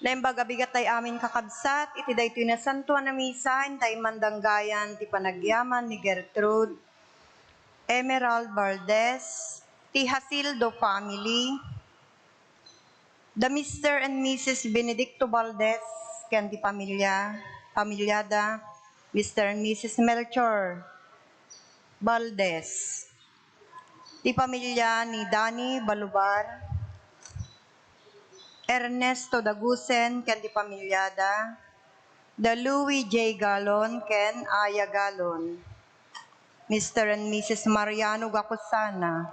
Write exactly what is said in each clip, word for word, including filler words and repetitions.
Naimbag a bigat tay amin, kakabsat, iti daytoy nasantoan a misa, intay mandanggayan ti panagyaman ni Gertrude Emerald Valdez, ti Jasildo family, the Mister and Missus Benedicto Valdez ken ti pamilya, pamilyada, Mister and Missus Melchor Valdez, ti pamilya ni Danny Balubar, Ernesto Dagusen ken ti pamilyada, da Louis J Galon ken Aya Galon, Mister and Missus Mariano Gacosana,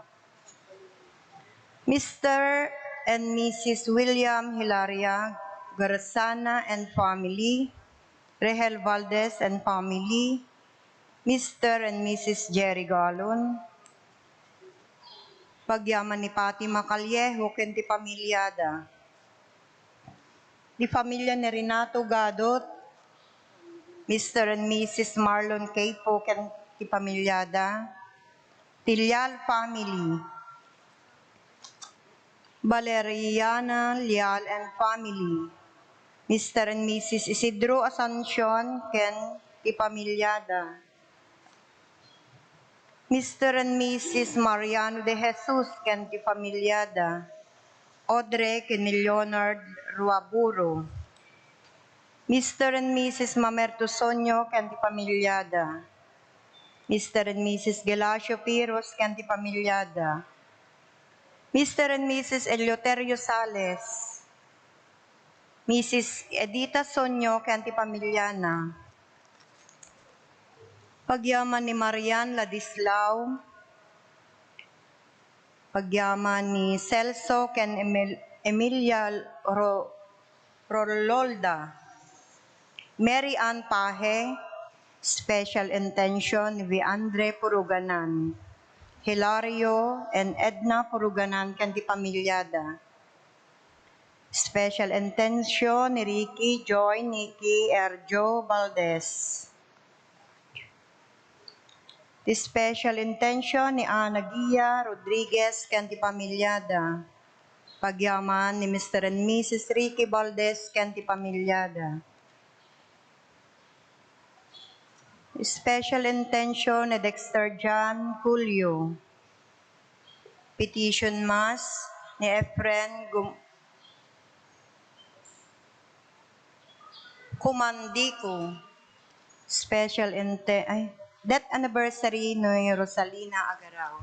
Mister and Missus William Hilaria Garzana and family, Rehel Valdez and family, Mister and Missus Jerry Galon, pagyaman ni Fatima Callejo ken ti pamilyada. Ti pamilya ni Renato Gadot, Mister and Missus Marlon Queipo ken ti pamilyada. Ti Lial family, Valeriana Lial and family, Mister and Missus Isidro Asuncion ken ti pamilyada. Mister and Missus Mariano de Jesus ken ti pamilyada. Audrey ken ni Leonard Ruaburo. Mister and Missus Mamerto Sonio ken ti pamilyada. Mister and Missus Gelacio Piros ken ti pamilyada. Mister and Missus Eleuterio Sales. Missus Edita Sonio ken ti pamilyana. Pagyaman ni Marian Ladislao. Pagyaman ni Celso ken Emil-, Emilia Ro-, Rololda. Mary Ann Pahe. Special intention ni Andre Puruganan, Hilario and Edna Puruganan ken ti pamilyada. Special intention ni Ricky, Joy, Nikki, Erjo Valdez. Ti special intention ni Ana Gia Rodriguez ken ti pamilyada. Pagyaman ni Mister and Missus Ricky Valdez ken ti pamilyada. Special intention ni Dexter John Julio. Petition Mass ni Efren Gum-, Kumandico. Special inte-, ay, death anniversary ni Rosalina Agaraw.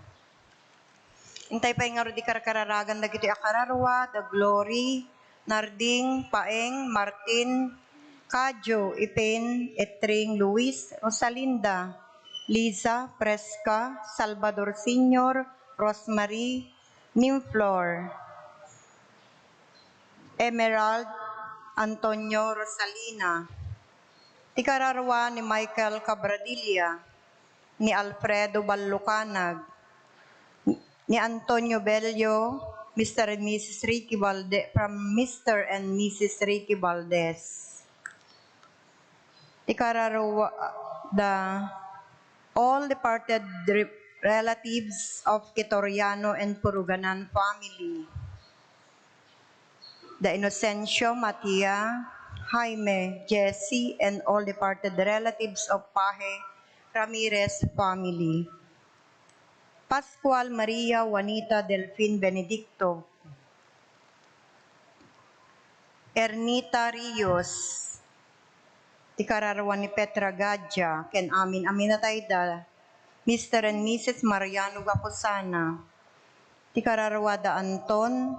Intay pay ngarud ti karkararagan dagiti a kararua, da Glory, Narding, Paeng, Martin, Kajo, Ipin, Etring, Luis, Rosalinda, Liza, Fresca, Salvador Senior, Rosemary, Nimflor, Emerald, Antonio, Rosalina. Ti kararua ni Michael Cabradilla, ni Alfredo Ballucanag, ni Antonio Bello, Mister and Missus Ricky Valde-, from Mister and Missus Ricky Valdez. Ti kararua da all departed re-, relatives of Quitoriano and Puruganan family. Da Inocencio, Matia, Jaime, Jesse, and all departed relatives of Pahe Ramirez family. Pascual Maria Juanita Delfin Benedicto. Ernita Rios. Ti kararua ni Petra Gadja, ken amin a minatayda, Mister and Missus Mariano Gacosana. Ti kararua da Anton,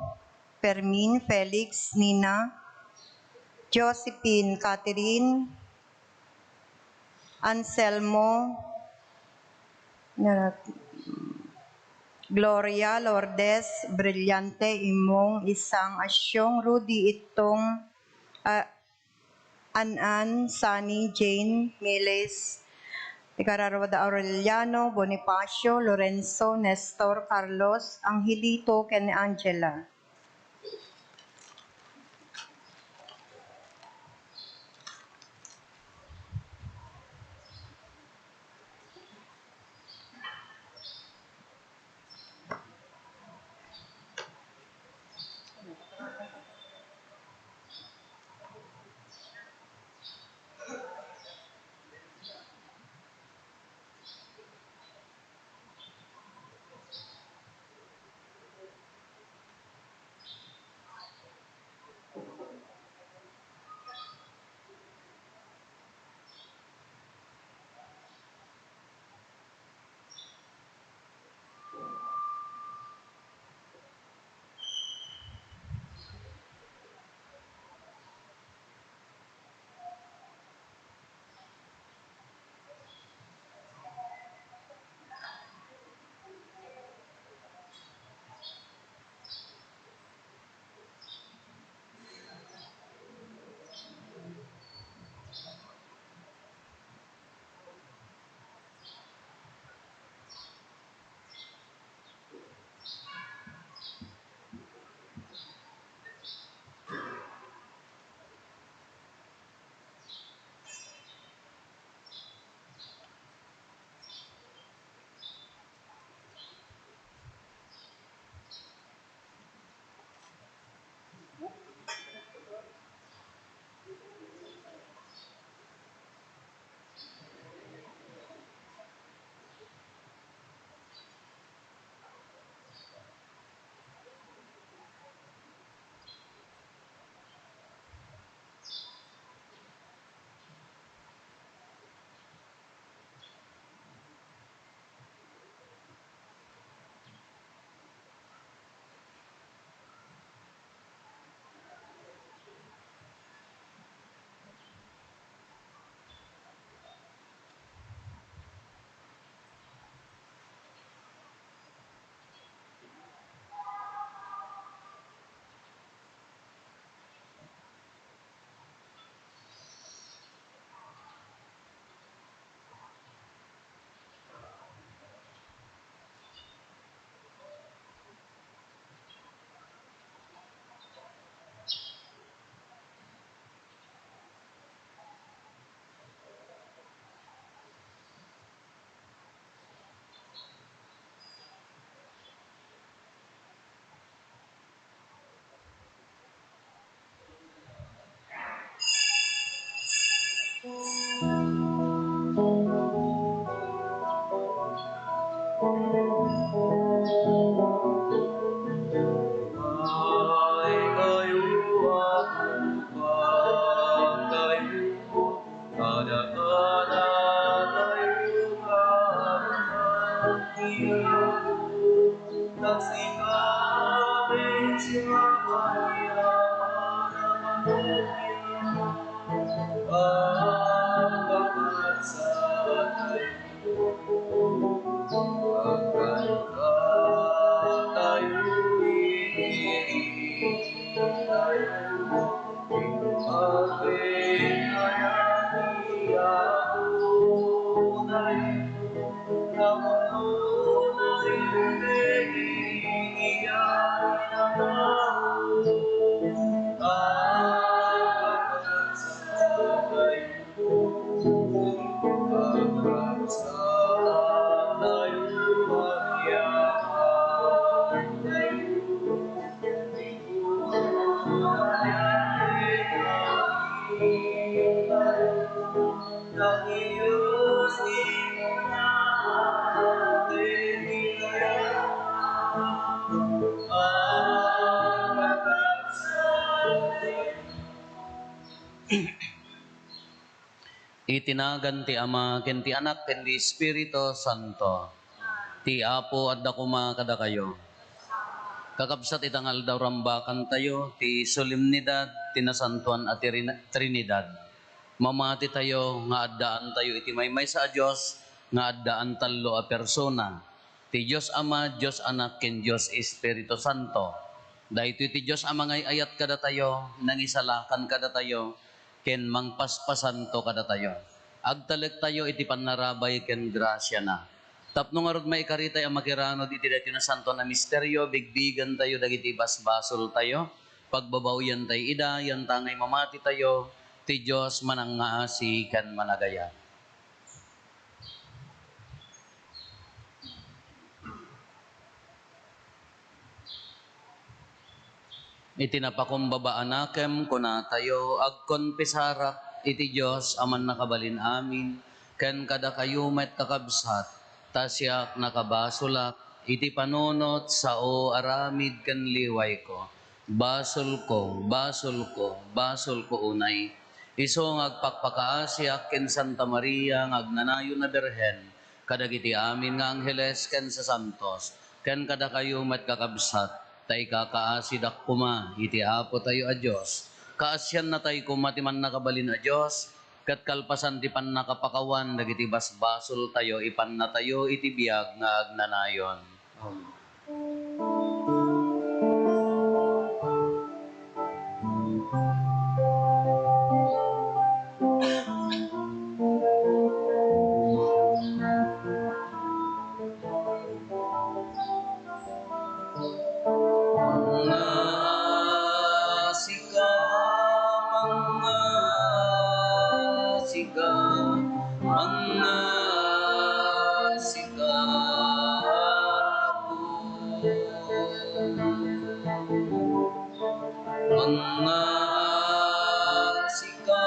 Fermin, Felix, Nina, Josephine, Catherine, Anselmo, na-, Gloria, Lourdes, Brillante, Imong, Isang, Asyong, Rudy, Itong, a-, An-an, Sunny, Jane, Miles, ti kararua da Aureliano, Bonifacio, Lorenzo, Nestor, Carlos, Angelito, ken ni Angela. Iti nagan ti Ama, ken ti Anak, ken ti Espiritu Santo. Ti Apo adda koma kadakayo. Kakabsat, ita nga aldaw, rambakantayo ti solemnidad ti Nasantoan a Trin-, Trinidad. Mamatitayo nga addaantayo iti maymaysa a Dios nga addaan tallo a persona, ti Dios Ama, Dios Anak, ken Dios Espiritu Santo. Daytoy ti Dios a mangay-ayat kadatayo, nangisalakan kadatayo, ken mangpaspasanto kadatayo. Agtalektayo iti pannarabay ken grasiana. Tapno ngarud maikaritay a makiranud iti daytoy nasantoan a misterio, bigbigantayo dagiti basbasoltayo, pagbabaoyantay ida, yantangay mamatitayo, ti Dios manangngaasi ken managayat. Iti napakumbaba a nakem, kunatayo, agkonfesarak iti Dios a Mannakabalin Amin, ken kadakayo met, kakabsat, ta siak nakabasolak iti panunot, sao, aramid, ken liwayko. Basolko, basolko, basolko unay. Isu nga agpakpakaasiak ken Santa Maria nga agnanayon a Birhen, kadagiti amin nga angheles ken sasantos, ken kadakayo met, kakabsat, ta ikakaasidak koma iti Apotayo a Dios. Kaasiannatay koma ti Mannakabalin a Dios, ket kalpasan ti pannakapakawan dagiti basbasoltayo, ipannatayo iti biag nga agnanayon. Amen. Mangngaasika, mangngaasika, mangngaasika, Apo. Mangngaasika,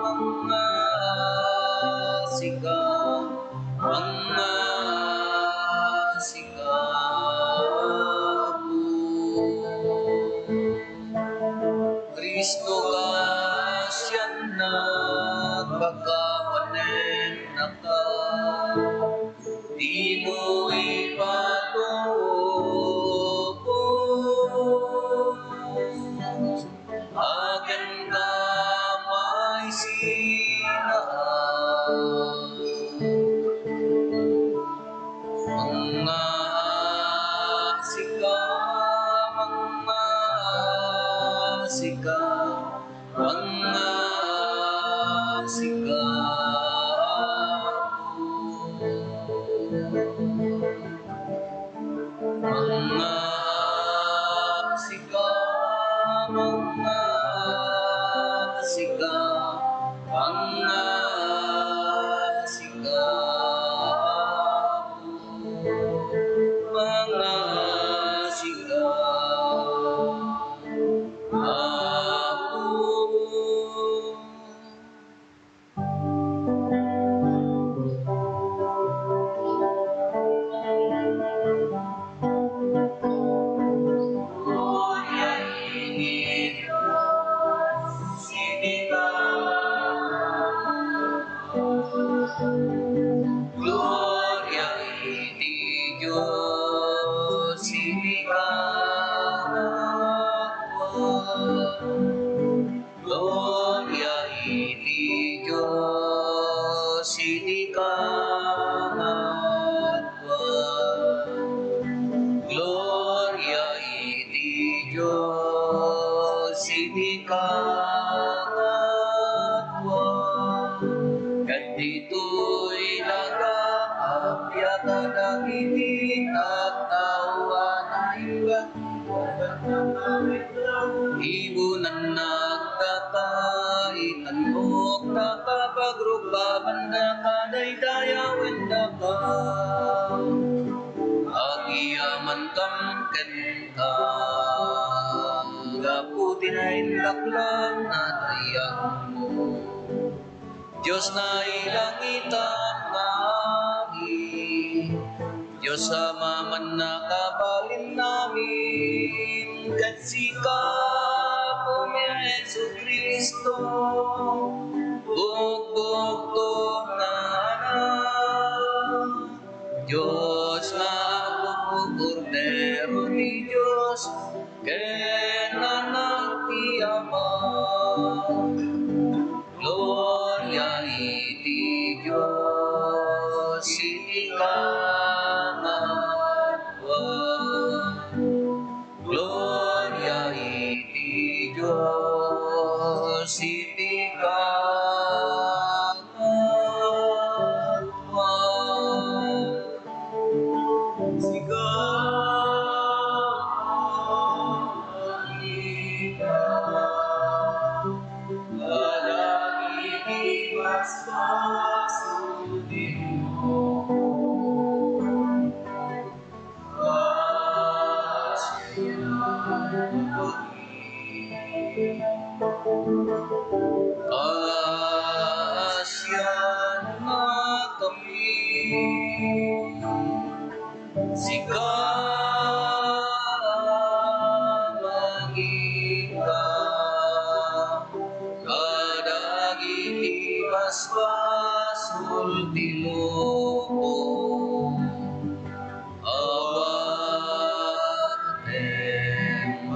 mangngaasika, mangngaasika, Apo. Cristo, kaasiannak, pakawanennaka. Dimo ipatubos a kenka maisinaan. Mangngaasika, mangngaasika, mangngaasika, Apo. Mangngaasika, mangngaasika, mangngaasika, Apo. Mangngaasika, Apo. Ikaw nga Ken ditoy nagaapyata dagiti tattao a nainggad. Ibunan nagkakaitan, nagkakapagrupa, banda kadaydayawen daka. Agyamankam kenka, gapu ti naindaklan a dayagmo. Dios nailangitan nga angin, Dios Ama, mannakabalinnamin, ket sika, Apo mi Jesu-Cristo, bugbugto nga Anak, Dios nga Apo, Kordero ti Dios, ken Anak ti Ama. Gloria iti Dios iti kaangawan. Gloria iti Dios iti kaangawan. Sika, kadagiti basbasol ti Dios. Kaasiannakami, sika mangikan kadagiti basbasol ti lubong. Awatem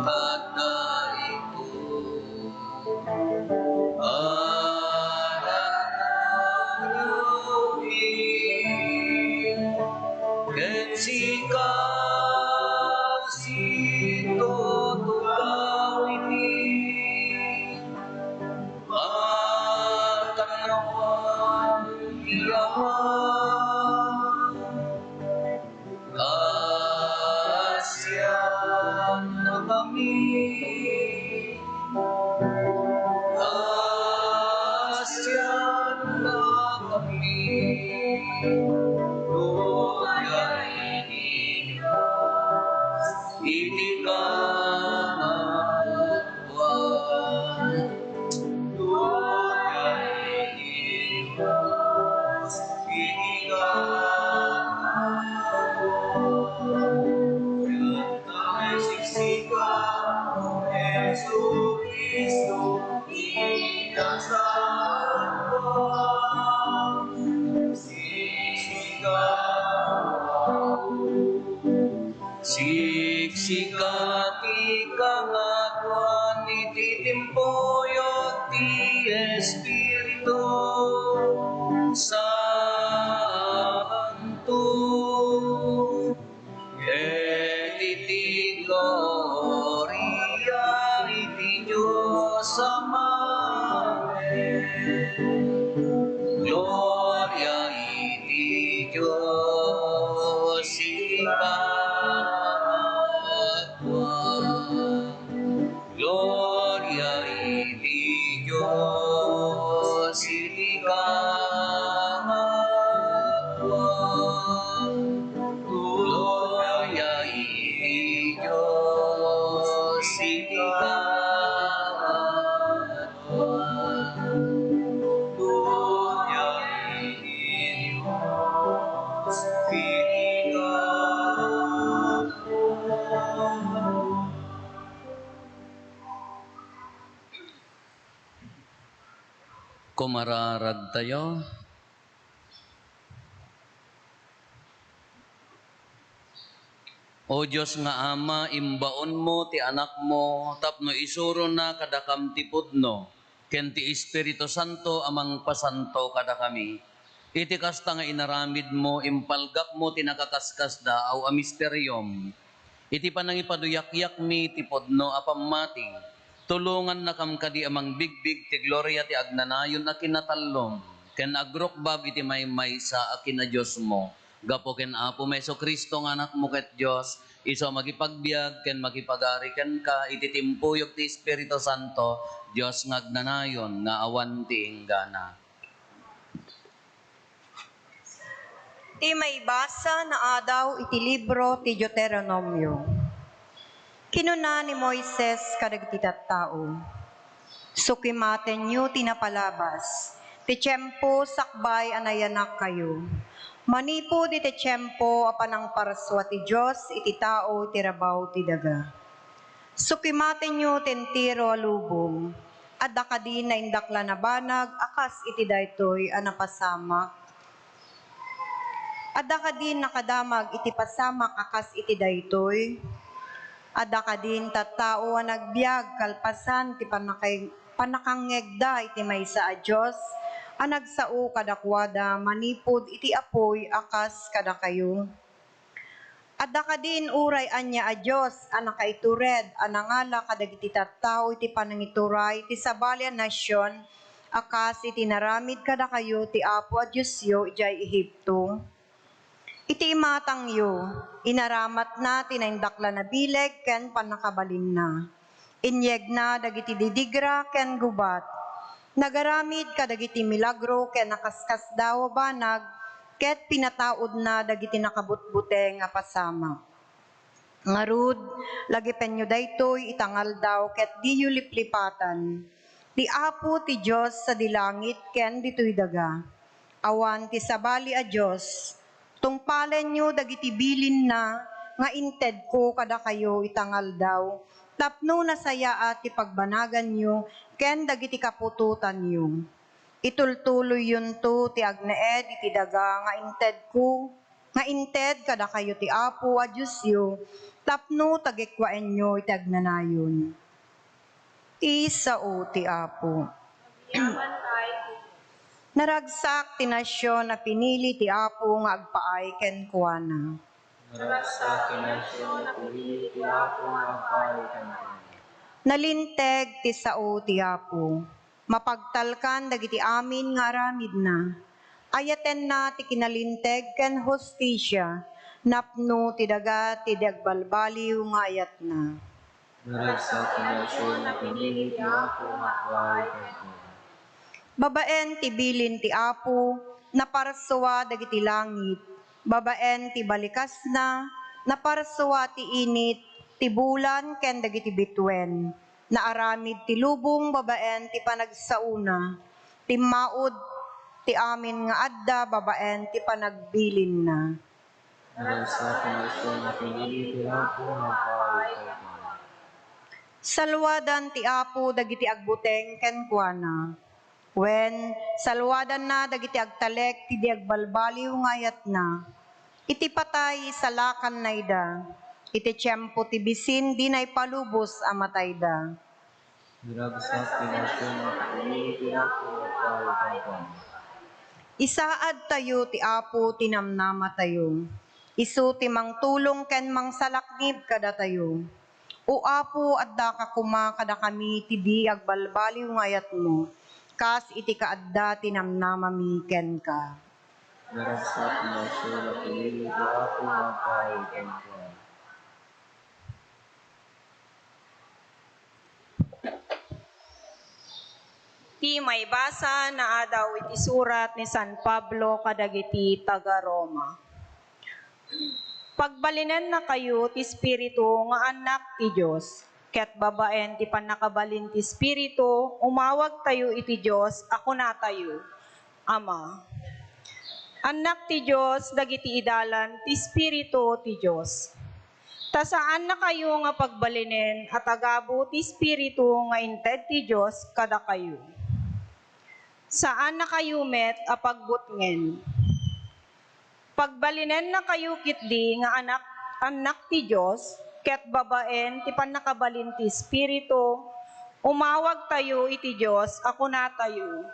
kadaytoy a nanangrugi, ket sika situtugaw iti makannawan ti Ama. Kaasiannakami, kaasiannakami, Gloria iti Dios iti kaangawan. Gloria iti Dios iti kaangawan. Ket ta siksika, Jesu-Cristo, iti kasapulan, siksika. Siksika ti Kangatoan iti timpuyog ti Espiritu Santo, ket iti gloria iti Dios Ama. Amen. Gloria iti Dios iti kaangawan. Gloria iti Dios iti kaangawan. Gloria iti Dios iti kaangawan. Gloria iti Dios iti kaangawan. Kumararagtayo. O Dios nga Ama, imbaonmo ti Anakmo tapno isurona kadakam ti pudno ken ti Espiritu Santo a mangpasanto kadakami. Iti kasta nga inaramidmo, impalgakmo ti nakakaskasdaaw a misteriom. Iti panangipaduyakyakmi ti pudno a pammati, Tulongannakam kadi a mangbigbig ti gloria ti agnanayon a kinatallom, ken agrukbab iti maymaysa a kina-Diosmo, gapu ken Apomi Jesu-Cristo nga Anakmo ket Dios, isu a makipagbiag ken makipagari kenka iti timpuyog ti Espiritu Santo, Dios nga agnanayon nga awan ti inggana. Ti maibasa nga adaw iti libro ti Deuteronomio. Kinuna ni Moises kadagiti tattao, "Sukimatenyo ti napalabas, ti tiempo sakbay a nayanakkayo, manipud iti tiempo a panangparsua ti Dios iti tao iti rabaw ti daga. Sukimatenyo ti entero a lubong. Adda kadi naindaklan a banag a kas iti daytoy a napasamak? Adda kadin nakadamag iti pasamak a kas iti daytoy? Adda kadin tattao a nagbiag kalpasan ti pannakay-, pannakangngegda iti maysa a Dios a nagsao kadakuada manipud iti apuy a kas kadakayo? Adda kadin uray ania a dios a nakaitured a nangala kadagiti tattao iti panangituray ti sabali a nasion a kas iti inaramid kadakayo ti Apo a Diosyo idiay Egipto? Iti imatangyo, inaramatna ti naindaklan a bileg ken pannakabalinna. Inyegna dagiti didigra ken gubat. Nagaramid kadagiti milagro ken nakaskasdaaw a banag, ket pinataudna dagiti nakabutbuteng a pasamak. Ngarud, lagipenyo daytoy ita nga aldaw ket diyo liplipatan. Ti Apo ti Dios sadi langit ken ditoy daga. Awan ti sabali a dios. Tungpalenyo dagiti bilinna nga intedko kadakayo ita nga aldaw tapno nasayaat ti pagbanaganyo ken dagiti kaputotanyo. Itultuloyyonto ti agnaed iti daga nga intedko, nga inted kadakayo ti Apo a Diosyo tapno tagikkuaenyo iti agnanayon." Ti sao ti Apo. Naragsak ti nasion a pinili ti Apo nga agpaay kenkuana. Naragsak ti nasion a pinili ti Apo nga agpaay kenkuana. Nalinteg ti sao ti Apo. Mapagtalkan dagiti amin nga aramidna. Ayatenna ti kinalinteg ken hustisia napno ti daga ti di agbalbaliw nga ayatna. Naragsak ti nasion a pinili ti Apo nga agpaay kenkuana. Babaen ti bilin ti Apo, naparsua dagiti langit. Babaen ti balikasna, naparsua ti init, ti bulan ken dagiti bituen. Naaramid ti lubong babaen ti panagsaona. Timmaud ti amin nga adda babaen ti panagbilinna. Naragsak ti nasion a pinili ti Apo nga agpaay kenkuana. Saluadan ti Apo dagiti agbuteng kenkuana. Wen, saluadanna dagiti agtalek ti di agbalbaliw nga ayatna. Iti patay, isalakanna ida. Iti tiempo ti bisin, dina ipalubos a matayda. Naragsak ti nasion a pinili ti Apo nga agpaay kenkuana. Isaadtayo ti Apo ti namnamatayo. Isu ti mangtulong ken mangsalaknib kadatayo. O Apo, addaka koma kadakami ti di agbalbaliw nga ayatmo, kas iti kaadda ti namnamami kenka. Naragsak ti nasion a pinili ti Apo nga agpaay kenkuana. Ti maibasa nga adaw iti surat ni San Pablo kadagiti taga-Roma. Pagbalinennakayo ti Espiritu nga annak ti Dios, ket babaen ti pannakabalin ti Espiritu, umawagtayo iti Dios a kunatayo, Ama. Annak ti Dios dagiti idalan ti Espiritu ti Dios. Ta saannakayo nga pagbalinen a tagabu ti Espiritu nga inted ti Dios kadakayo. Saannakayo met a pagbutngen. Pagbalinennakayo ketdi nga anak, annak ti Dios, ket babaen ti pannakabalin ti Espiritu, umawagtayo iti Dios a kunatayo,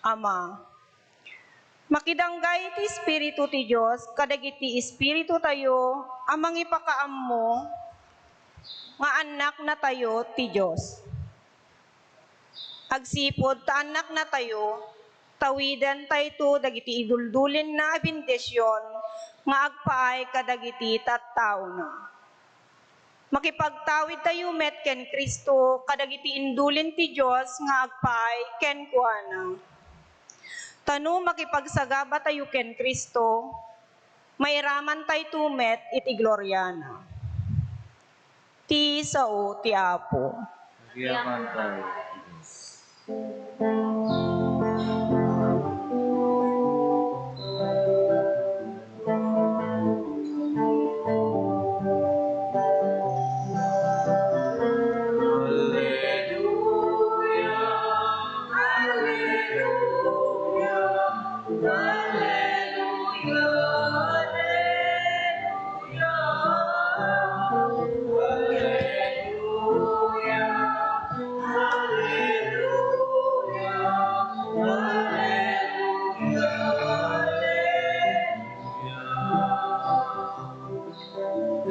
Ama. Makidanggay ti Espiritu ti Dios kadagiti espiritutayo a mangipakaammo nga annaknatayo ti Dios. Agsipud ta annaknatayo, tawidentayto dagiti iduldulinna a bendision nga agpaay kadagiti tattaona. Makipagtawidtayo met ken Cristo kadagiti indulin ti Dios nga agpaay kenkuana. Ta no makipagsagabatayo ken Cristo, mairamantayto met iti gloriana. Ti sao ti Apo. Agyamantayo.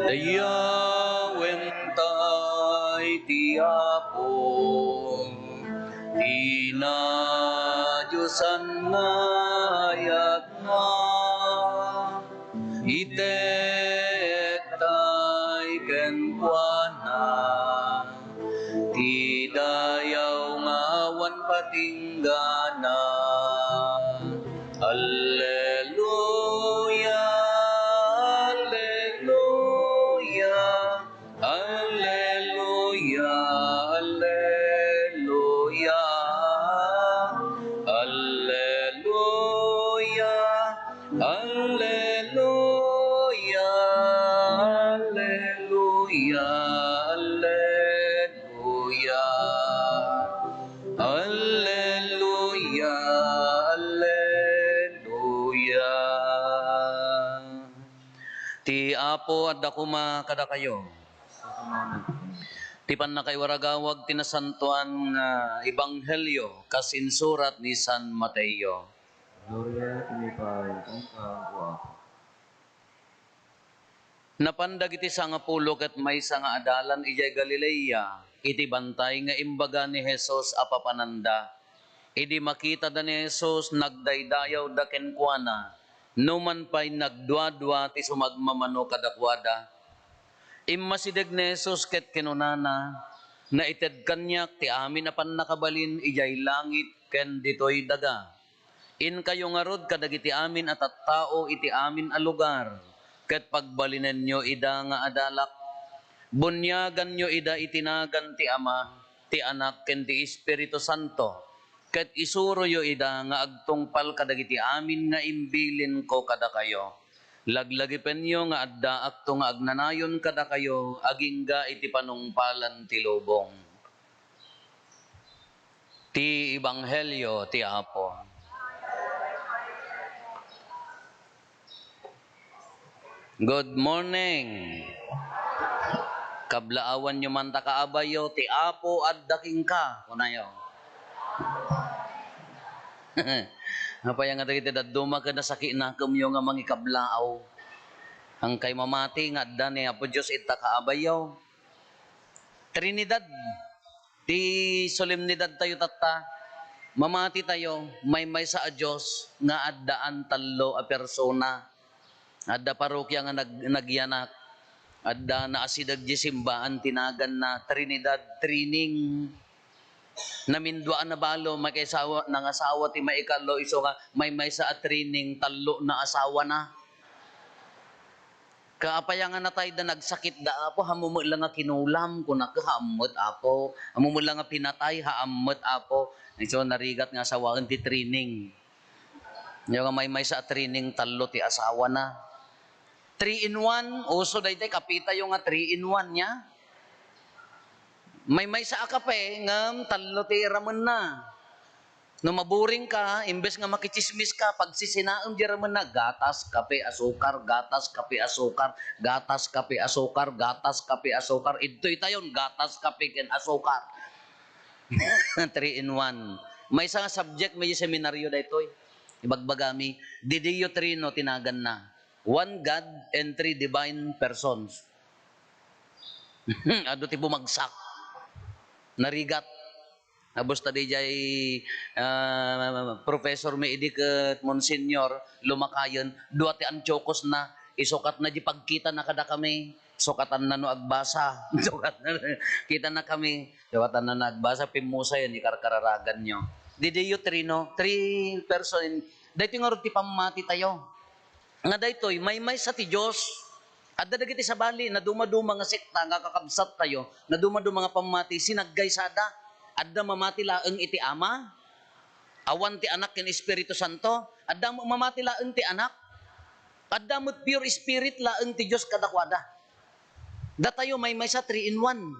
Dayawenta iti Apo, ti nadiosan nga ayatna, itettay kenkuana ti dayaw nga awan patinggana. Alleluia, alleluia, alleluia, alleluia, alleluia, alleluia, alleluia, alleluia. Alleluia, alleluia. Ti Apo adda koma kadakayo. Ti pannakaiwaragawag ti nasantoan nga ebanghelio kas insurat ni San Mateo. Gloria iti pay, kenka, O Apo. Napan dagiti sangapulo ket maysa nga adalan idiay Galilea iti bantay nga imbaga ni Jesus a papananda. Idi makitada ni Jesus, nagdaydayawda kenkuana, numan pay nagduadua ti sumagmamano kadakuada. Immasideg ni Jesus ket kinunana, "Naited kaniak ti amin a pannakabalin idiay langit ken ditoy daga. Inkayo ngarud kadagiti amin a tattao iti amin a lugar, ket pagbalinenyo ida nga adalak. Buniaganyo ida iti nagan ti Ama, ti Anak, ken ti Espiritu Santo, ket isuroyo ida nga agtungpal kadagiti amin nga imbilinko kadakayo. Laglagipenyo nga addaakto nga agnanayon kadakayo agingga iti panungpalan ti lubong." Ti Ebanghelio ti Apo. Good morning. Kablaawanyo man ta kaabayo, "Ti Apo adda kenka," kunayo. Apay nga dagiti dadduma ken nasakinakemyo nga mangikablaaw? Inkay mamati nga adda ni Apo Dios ita kaabayo. Trinidad. Ti solemnidad tayo tatta, mamati tayo, maymaysa a Dios nga addaan tallo a persona. Adda parokya nga nag-, nagyanak. Adda naasideg di simbaan ti naganna, Trinidad, Trining. Namindua a nabalo, makaisawa, nangasawa ti maikallo, isu nga maymaysa a Trining, tallo na asawana. Ka apay nga natayda, nagsakitda, Apo, ammo met la nga kinulam, kunana, haammet, Apo. Ammo met la nga pinatay, haammet, Apo. Isu narigat nga asawaen ti Trining. Nia nga maymaysa a Trining, tallo ti asawana. Three in one, uso daytoy, kape tayo nga three in one nia. Maymaysa a kape, ngem tallo ti ramenna. No maburing ka, imbes nga makitsismis ka, pagsisinaem di ramenna, gatas, kape, asukar, gatas, kape, asukar, gatas, kape, asukar, gatas, kape, asukar. Idtoy tayon, gatas, kape, ken asukar. Three in one. Maysa nga subject, may seminaryo daytoy. Ibagbagami, didiyo Trino ti naganna. One God and three divine persons. Adu ti bumagsak. Narigat. Nabus ta dijay, ah, professor mi idi ket Monsignor, lumakayen, dua ti antiokosna, isukatna di pagkitana kadakami. Sukatanna no agbasa. Sukatna, kitanakami. Sukatanna no agbasa, pimmusayen, ikarkararaganyo. Didiyo three, no? Three person. Daytoy ngarud ti pammatitayo. Nga daytoy, maymaysa ti Dios. Adda dagiti sabali, nadumaduma nga sekta nga kakabsattayo, nadumaduma nga pammati, sinaggaysada. Adda mamati laeng iti Ama, awan ti Anak ken Espiritu Santo. Adda mamati laeng ti Anak. Adda met pure spirit laeng ti Dios kadakuada. Datayo maymaysa, three in one.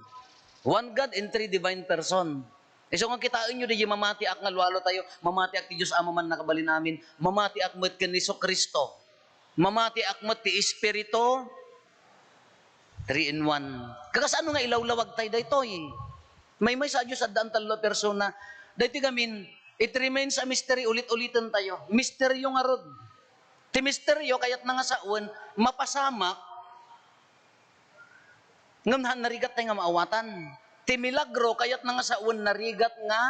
One God in three divine person. Isu nga kitaenyo, di mamatiak nga lualo tayo, mamatiak ti Dios Ama man nakabalin amin, mamatiak met ken Jesu-Cristo, mamatiak met ti Espiritu, three in one. Kakasano nga ilawlawag tayo daytoy? Maymaysa a Dios, addaan tallo a persona. Daytoy gamin, it remains a mystery, ulit-uliten tayo. Misteryo ngarud. Ti misteryo, kayatna nga sawen, mapasamak, ngem haan narigat tayo nga maawatan. Ti milagro, kayatna nga sawen, narigat nga,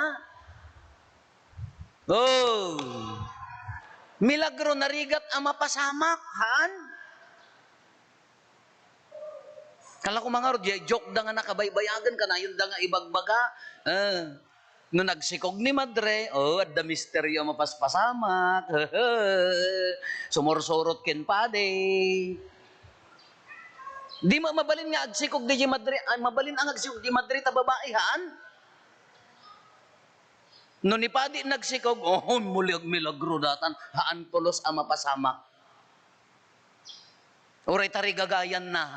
oh, milagro, narigat a mapasamak, haan? Kala ko mangarud, ya, joke da nga nakabaybayagan, kanayonda nga ibagbaga. Eh, no nagsikog ni madre, oh, adda misteryo a mapaspasamak. Sumursurot ken padi. Di ma-, mabalin nga agsikog di madre, ay, mabalin ang agsikog di madre ta babai, haan? No ni padi nagsikog, oh, muli agmilagro datan, haan pulos a mapasamak. Uray tarigagayan na.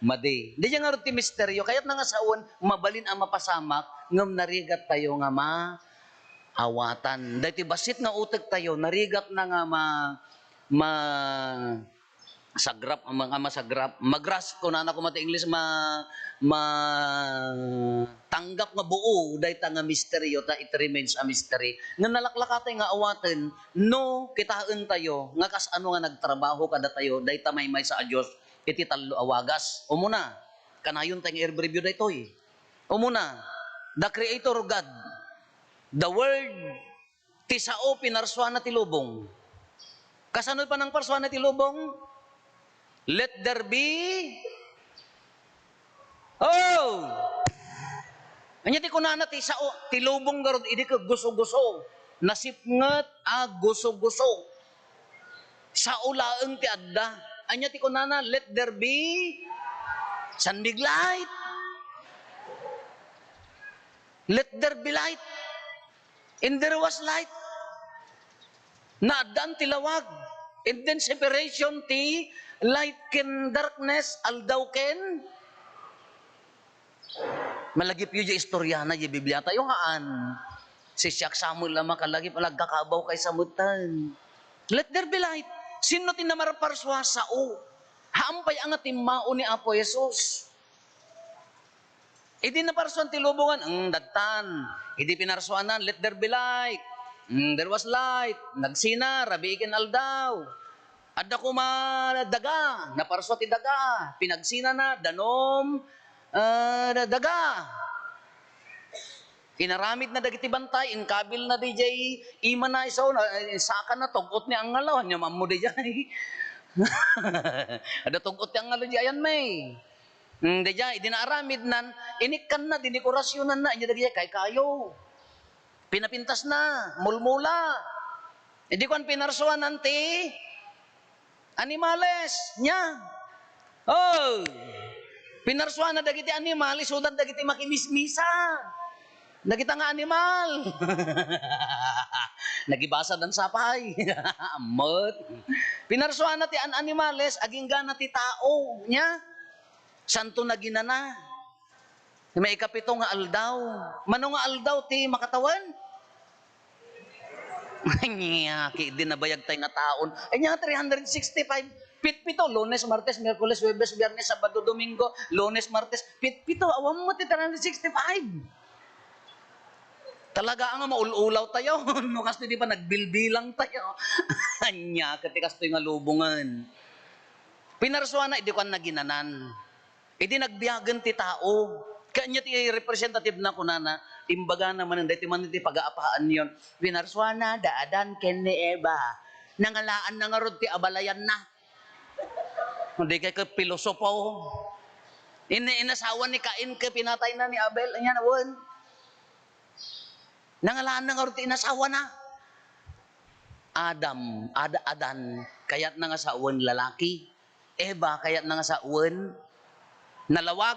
Madi. Di ngarud ti misteryo. Kayatna nga sawen, mabalin a mapasamak, ngem narigat tayo nga maawatan. Daytoy bassit nga utek tayo, narigat na nga ma-, ma-, sagrap, nga masagrap. Magras, kunana koma ti English, ma-, ma-, tanggap nga buo dayta nga misteryo, ta it remains a mystery. Nga nalaklakatay nga awaten, no kitaentayo nga kasano nga nagtrabaho kadatayo dayta maymaysa a Dios iti tallo a wagas. Umuna, kanayon tayo nga i-review daytoy. Umuna, the Creator God, the Word, ti sao pinarsuana ti lubong. Kasano panangparsuana ti lubong? Let there be. Oh! Ania ti kunana ti sao, ti lubong garud idi ket guso-guso. Nasipnget a guso-guso. Sao laeng ti adda. Ania ti kunana? Let there be sunbig light. Let there be light. And there was light. Naaddaan ti lawag. And then separation ti light ken darkness, aldaw ken malagipyo di istoriana di Biblia tayo, haan. Si siak Samuel a makalagip, nagkakabaw kay samutan. Let there be light. Sino ti namarparsua? Sao. Haan pay a nga timmao ni Apo Jesus. Idi naparsuan ti lubongan, mm, dadtan. Idi pinarsuanan, let there be light. Mm, there was light. Nagsina, rabii ken aldaw. Adda koma daga, naparsua ti daga. Pinagsinana, danum, ah, da-, daga. Inaramidna dagiti bantay, inkabilna didiay imana isu, na, eh, sakana, tug-ot ni angalo, ania maammo didiay. Adda tug-ot ti angalo diay ayan, may. Hmm, daydiay, idi naaramidnan, inikkanna, dinekorasyonanna, ania dagiti kaykayo. Pinapintasna, mulmula. Idi kuan, pinarsuanan ti animales, nia. Oh! Pinarsuana dagiti animal, isudan dagiti makimismisa. Dagita nga animal. Nagibasa dan sapay. Ammot. Pinarsuana ti an-, animales, aginggana ti tao, nia. Santo naginana. Maikapito nga aldaw. Mano nga aldaw ti makatawen? Ania, ki, di nabayag tay nga taon. Ania nga three hundred sixty-five. Pitpito, Lunes, Martes, Miyerkules, Huwebes, Biyernes, Sabado, Domingo, Lunes, Martes, pitpito. Awan mo ti three hundred sixty-five. Talaga nga maul-ulaw tayo. No, kastoy di pa nagbilbilang tayo. Ania, ket ti kastoy nga lubongen. Pinarsuana, idi kuan naginanan. Idi nagbiagen ti tao, Kanya ti representative na kunana, imbagana manen daytoy man ti pagaapaanyon. Pinarsuana da Adan ken ni Eva. Nangalaanna ngarud ti abalayanna. Di kay ket pilosopo. Ini-, inasawa ni Cain ket pinatayna ni Abel. Anya na wen? Nangalaanna ngarud ti inasawana. Adam, Ad-, Adan, kayatna nga sawen lalaki. Eva, kayatna nga sawen nalawag.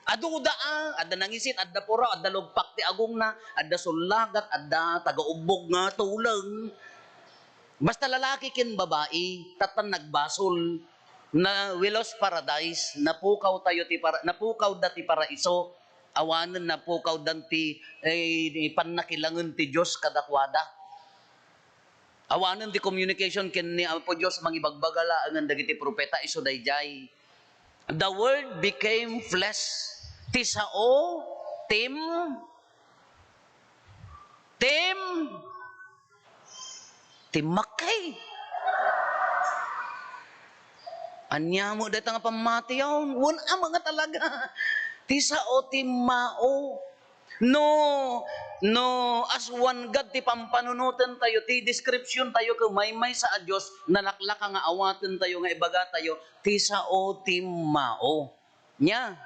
Aduda, ah, adda nangisit, adda puraw, adda lugpak ti agongna, adda sullagat, adda tagaubbog nga tuleng. Basta lalaki ken babai, tattan nagbasol. Na, we lost paradise, napukaw tayo ti para-, napukaw da ti paraiso. Awanen napukaw dan ti, eh, pannakilangen ti Dios kadakuada. Awanen ti communication ken ni Apo Dios mangibagbaga laengen dagiti propeta isu daydiay. The word became flesh. Ti sao, tim, tim, timmakay. Ania met dayta nga pammatiyon? Wen a nga talaga. Ti sao, timmao. No, no, as one God ti pampanunoten tayo, ti description tayo ket maymaysa a Dios, nalaklaka nga awaten tayo nga ibaga tayo, ti sao, timmao. Nia,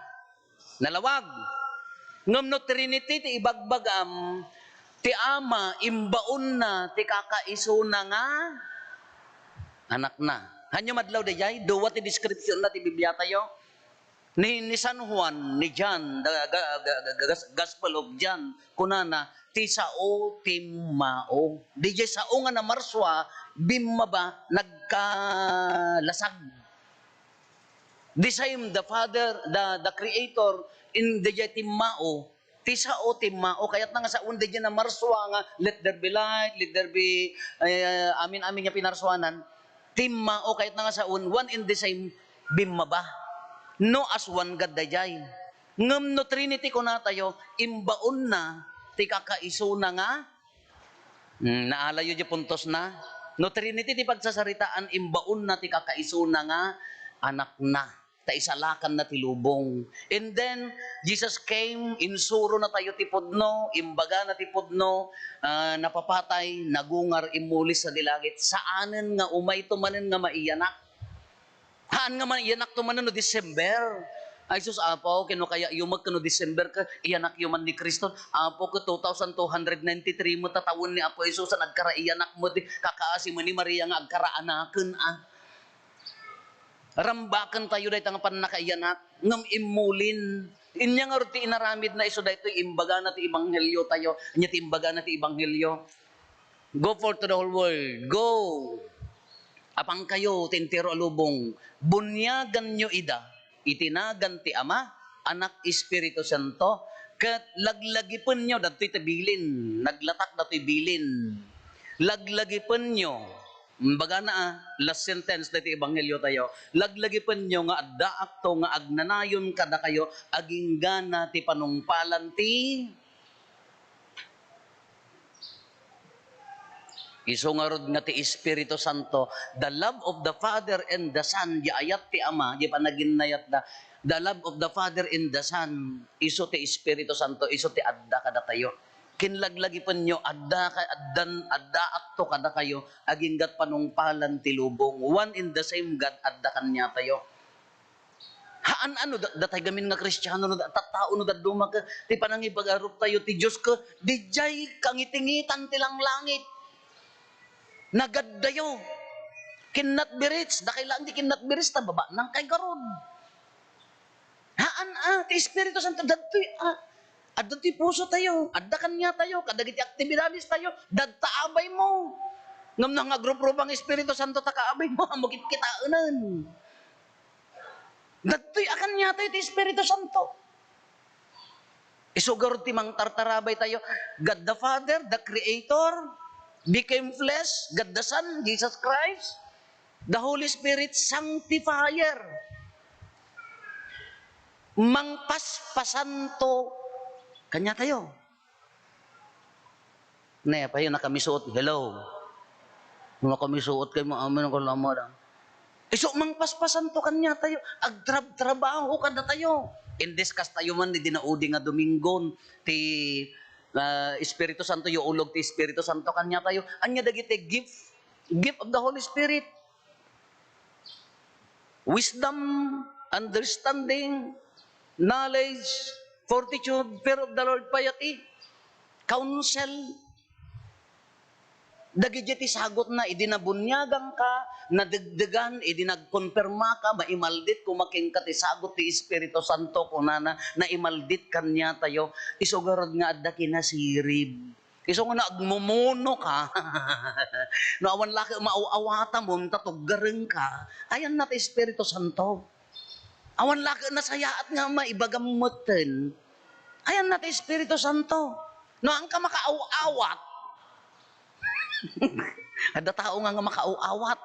nalawag. Ngem no Trinity ti ibagbagam, ti Ama, imbaonna ti kakaisuna nga Anakna. Hanyo madlaw daydiay, dua ti description na ti Biblia tayo. Ni, ni San Juan, ni John, the, the, the, the, the Gospel of John, kunana, "Ti sao timmao." Daydiay sao nga namarsua, bimmaba, nagkalasag. The same, the Father, the, the Creator, in daydiay timmao, ti sao, timmao, kayatna nga sawen daydiay namarsua nga, "Let there be light, let there be," eh, amin-amin nga pinarsuanan. Timmao, kayatna nga sawen, one and the same, bimmaba. No as one God daydiay. Ngem no Trinity kunatayo, imbaonna ti kakaisuna nga, hmm, naalayo diay puntos na? No Trinity ti pagsasaritaan, imbaonna ti kakaisuna nga Anakna. Ta isalakanna ti lubong. And then, Jesus came, insurona tayo ti pudno, imbagana ti pudno, ah, napapatay, nagungar, immuli sadi langit. Saanen nga umayto manen nga maiyanak. Haan nga maiyanakto manen no December. Ay sus, Apo, ken no kayatyo met ken no December ket iyanakyo man ni Cristo. Apo, ket two thousand two hundred ninety-three met a tawen ni Apo Jesus a nagkaraiyanak met, kakaasi met ni Maria nga agkaraanaken, a. Rambaken tayo dayta nga pannakaiyanak, ngem immulin. Ania ngarud ti inaramidna isu daytoy? Imbagana ti ebanghelio tayo. Ania ti imbagana ti ebanghelio? "Go forth to the whole world. Go! Apankayo ti entero a lubong. Bunyaganyo ida iti nagan ti Ama, Anak, Espiritu Santo, ket laglagipenyo," dagtoy ti bilin. Naglatak datoy bilin. "Laglagipenyo." Imbagana, a, last sentence daytoy ebanghelio tayo. "Laglagipenyo nga addaakto nga agnanayon kadakayo aginggana ti panungpalan ti." Isu ngarud nga ti Espiritu Santo, the love of the Father and the Son, diay ayat ti Ama, diay panaginnayatda, the love of the Father and the Son, isu ti Espiritu Santo, isu ti adda kadatayo. Kinlaglagipenyo, adda ka-, addan-, addaakto kadakayo, aginggat panungpalan ti lubong. One and the same God, adda kaniatayo. Haan, ano, da-, datay gamin nga Kristiano, no, da-, tattao, no, dadduma ket ti panangipagarup tayo ti Dios ket didiay kangitingitan ti langlangit. Nagaddayo. Cannot be reached. Dakay laeng ti cannot be reached, ta babaen kay garud. Haan, a, ti Espiritu Santo, dadtoy, a, adda ti puso tayo, adda kaniatayo, kadagiti aktibidades tayo, dadta abaymo. Ngem no nga agruprupang Espiritu Santo ta kaabaymo, ammo kitkitaenen. Dadtoy a kaniatayo ti Espiritu Santo. Isu garud ti mangtartarabay tayo. God the Father, the Creator, became flesh. God the Son, Jesus Christ. The Holy Spirit, sanctifier. Mangpaspasanto kaniatayo. Ne, payo nakamisuot. Hello. Nakamisuot kay mo, amin ko lamada. Isu mangpaspasanto kaniatayo, agtrabtrabaho kadatayo. Imbes kastayo man idi naudi nga Dominggon, ti, ah, Espiritu Santo, yaulog ti Espiritu Santo kaniatayo. Ania dagiti gift, gift of the Holy Spirit? Wisdom, understanding, knowledge, fortitude, fear of the Lord, piety, counsel. Dagiti ti sagutna idi nabuniagangka, nadegdegan, idi nagkonpermaka, maimaldit koma kenka ti sagut ti Espiritu Santo, kunana, naimaldit kaniatayo. Isu garud nga adda kinasirib. Isu nga agmumunoka. No awan la ket maaw-awatam ta tuggarengka, ayanna ti Espiritu Santo. Awan la ket nasayaat nga maibagam metten, ayanna ti Espiritu Santo. No, haanka makaaw-awat. Adda tao nga, nga makaaw-awat.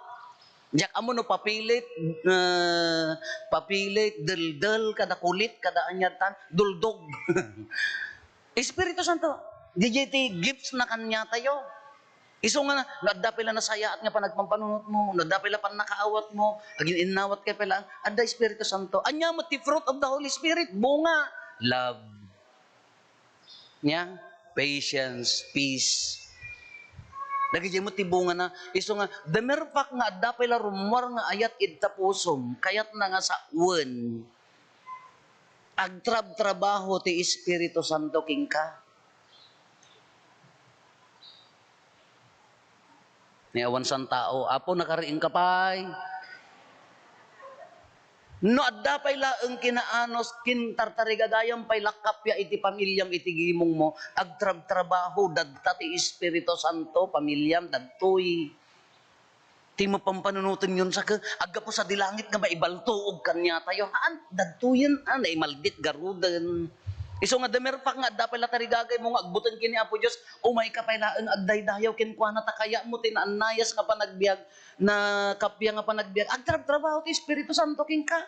Diak ammo no papilit, eh, papilit, deldel, kada kulit, kada aniatan, duldog. Espiritu Santo, diay ti gifts na kaniatayo. Isu nga, no adda pay la nasayaat nga panagpampanunotmo, no adda pay la pannakaawatmo, agin-innawat ka pay la, adda Espiritu Santo. Ania met ti fruit of the Holy Spirit? Bunga, love. Nia? Patience, peace. Dagiti met ti bungana, isu nga, the mere fact nga adda pay la rummuar nga ayat ita pusom, kayatna nga sawen. Agtrabtrabaho ti Espiritu Santo kenka. Ni awan santao, "Apo, nakariingka pay." No adda pay laeng kinaanus, kintartarigagayam pay la kappia iti pamiliam, iti gimongmo, agtrabtrabaho, dadta ti Espiritu Santo, pamiliam, dadtoy. Ti mapampanunotenyon saka, aggapu sadi langit nga maibaltuog kaniatayo. Haan, dadtoyen, a, naimaldit garuden. Isu nga the mere fact nga adda pay la tarigagaymo nga agbuteng ken ni Apo Dios, umayka pay laeng agdaydayaw kenkuana ta kayatmo ti naannayas nga panagbiag, nakappia nga panagbiag. Agtrabtrabaho ti Espiritu Santo kenka.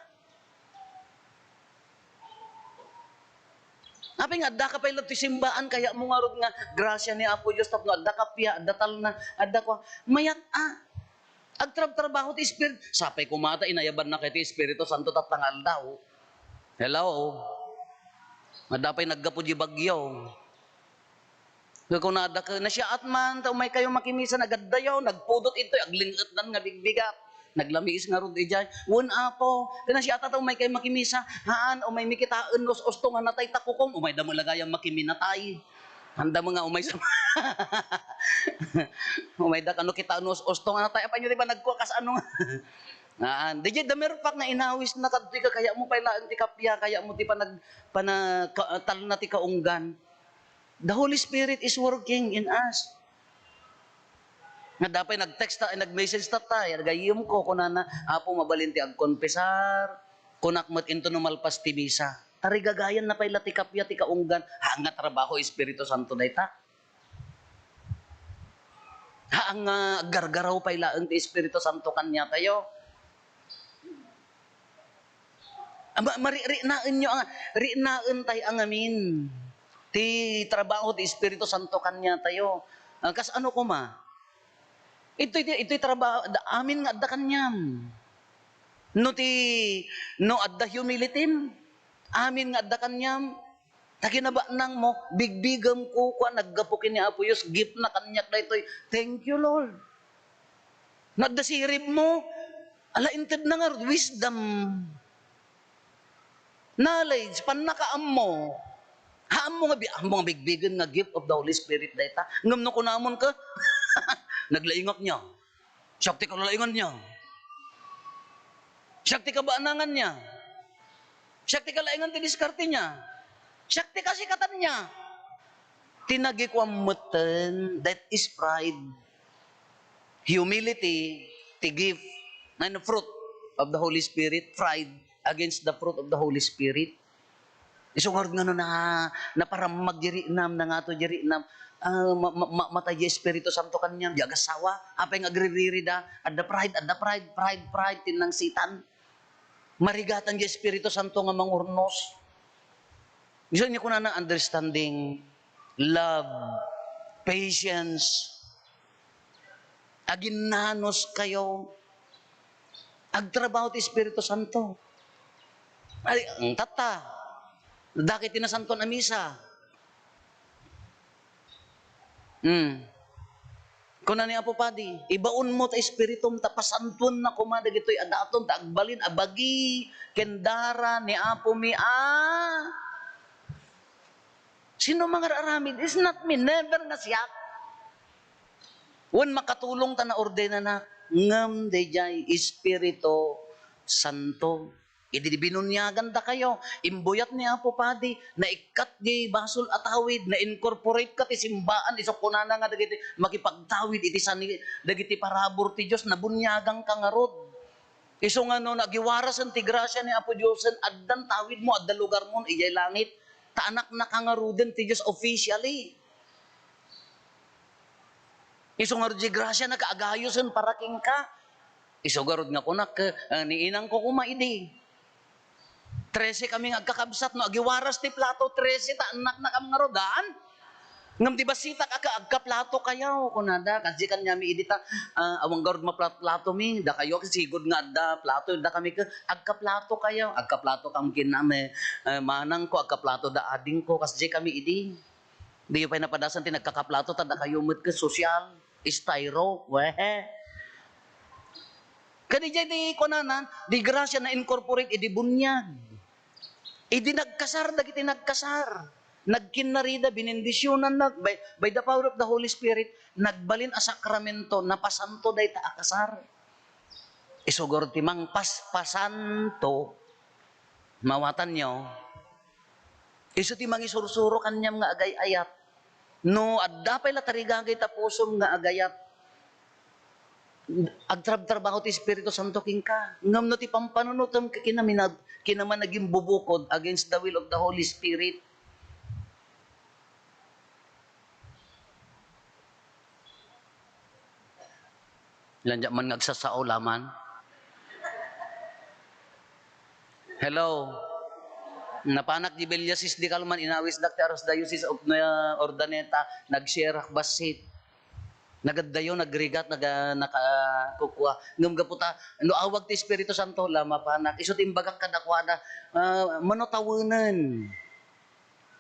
Apay nga addaka pay laeng ti simbaan, kayatmo ngarud nga grasia ni Apo Dios tapno adda kappia, adda talna, adda kua, mayat a. Agtrabtrabaho ti Espiritu. Sapay koma ta inayabannaka iti Espiritu Santo tatta nga aldaw. Hello? Adda pay naggapu di bagyo. Kunada ket, "Nasiaat man ta umaykayo makimisa, nagaddayo, nagpudot intoy, agling-etnan nga bigbigat." Naglamiis ngarud idiay, "Wen, Apo, ket nasiaat ta umaykayo makimisa." "Haan, umaymi kitaen, us-usto nga natay ta kukom." Umayda met la gayam makiminatay. Haan da met nga umay sa-, umayda kano kitaen, us-usto nga natay. Apay nyo di ba nagkua kas ano nga? Haan, di the mere fact nga inawisna kadtoy ka, kayatmo pay laeng ti kappia, kayatmo ti panag-, pana-, ka-, talna ti kaunggan. The Holy Spirit is working in us. Nga adda pay nag-text ta, ay, nag-message ta, tay, gayyemko, kunana, "Apo, mabalin ti agkonfesar, kunak met into no malpas ti misa." Tarigagayan na pay la ti kappia, ti kaunggan. Haan nga trabaho Espiritu Santo dayta. Haan nga aggargaraw pay laeng ti Espiritu Santo kaniatayo. Ama, mari-, riknaenyo a-, riknaen tay a ngamin ti trabaho ti Espiritu Santo kaniatayo. Ah, kas ano koma? Itoy, itoy, itoy trabaho, da-, amin nga adda kaniam. No ti, no adda humility, amin nga adda kaniam. Ta kinabanangmo, bigbigam ko, kua, naggapu ken ni Apo Dios, gift na kaniak daytoy. Thank you, Lord. No adda siribmo, ala, intedna ngarud, wisdom. Knowledge, pannakaammo. Haammo nga bi-, ammo nga bigbigen nga gift of the Holy Spirit dayta. Ngem no kunamon ka, naglaingak niya. Siak ti kalalaingan niya. Siak ti kabanangan niya. Siak ti kalaingan ti diskarte niya. Siak ti kasikatan niya. Ti nagikuam metten, that is pride. Humility, ti gift, and fruit of the Holy Spirit, pride against the fruit of the Holy Spirit. Isu ngarud nga no na, naparammag di riknam, nangato di riknam, ah, ma-, ma-, ma-, matay di Espiritu Santo kaniam, di agassawa, apay nga agririri da, adda pride, adda pride, pride, pride, ti nangsitan. Marigatan di Espiritu Santo nga mangurnos. Isu ni kunana, understanding, love, patience, aginnanus kayo. Agtrabaho ti Espiritu Santo. Ay, ang tatta. Dakay ti nasantuan a misa. Hmm. Kuna ni Apo Padi, "Ibaonmo ta espiritum, ta pasantuenna koma dagitoy a daton, ta agbalin a bagi ken dara ni Apomi a." Sino mangar-aramid? It's not me, never nga siak. Wen makatulong ta naordenanak, ngem daydiay Espiritu Santo. Idi binuniagan dakayo, imbuyat ni Apo Padi, naikkat di basol a tawid, na-incorporate ka ti simbaan, isu kunana nga dagiti makipagtawid iti sani-, dagiti parabur ti Dios, nabuniagan ka ngarud. Isu nga no, nagiwarasen ti grasia ni Apo Diosen, addan tawidmo, adda lugarmon idiay langit. Ta anakna ka ngaruden ti Dios officially. Isu ngarud di grasia na kaagayosen para kenka. Isu garud nga kunak, eh, ni inangko koma idi. Trese kami nga agkakabsat, no agiwaras ti plato, trese ta annaknakam ngarud, haan? Ngem di basitak a ka-, agkaplato kayo, kunada, kasi kanyami idi ta, ah, awan garud maplato-plato mi, dakayo, sigud nga adda plato, dakami ka, agkaplato kayo, agkaplato kam kinami, eh, manangko, agkaplato da adingko, kasi kami idi. Diyo pay napadasan ti nagkakaplato, ta dakayo met ket sosyal, styro, wehe. Kadi jay ti kunanan, di gracia na incorporate idi buniag. Idi nagkasar, dagiti nagkasar. Nagkinnarida, binendisyonanna, by, by the power of the Holy Spirit, nagbalin a sakramento, napasanto dayta a kasar. Isugur ti mangpaspasanto, mawatanyo, isu ti mangisursuro kaniam nga agay-ayat. No adda pay la tarigagay ta pusom nga agayat, agtrabtrabaho ti Espiritu Santo kenka. Ngem no ti pampanunotem ket kinaminag-, kinamanagimbubukod against the will of the Holy Spirit, Ilan diak man nga agsasao laman? Hello? Napanak di Villasis di Calman, inawisdak ti Archdiocese of, uh, Urdaneta, nag-share ak bassit. Nagaddayo, nagrigat, naga-, naka-, kukua. Ngem gapu ta, no awag ti Espiritu Santo, la mapanak. Isu ti imbagak kadakuada, ah, mano tawenen.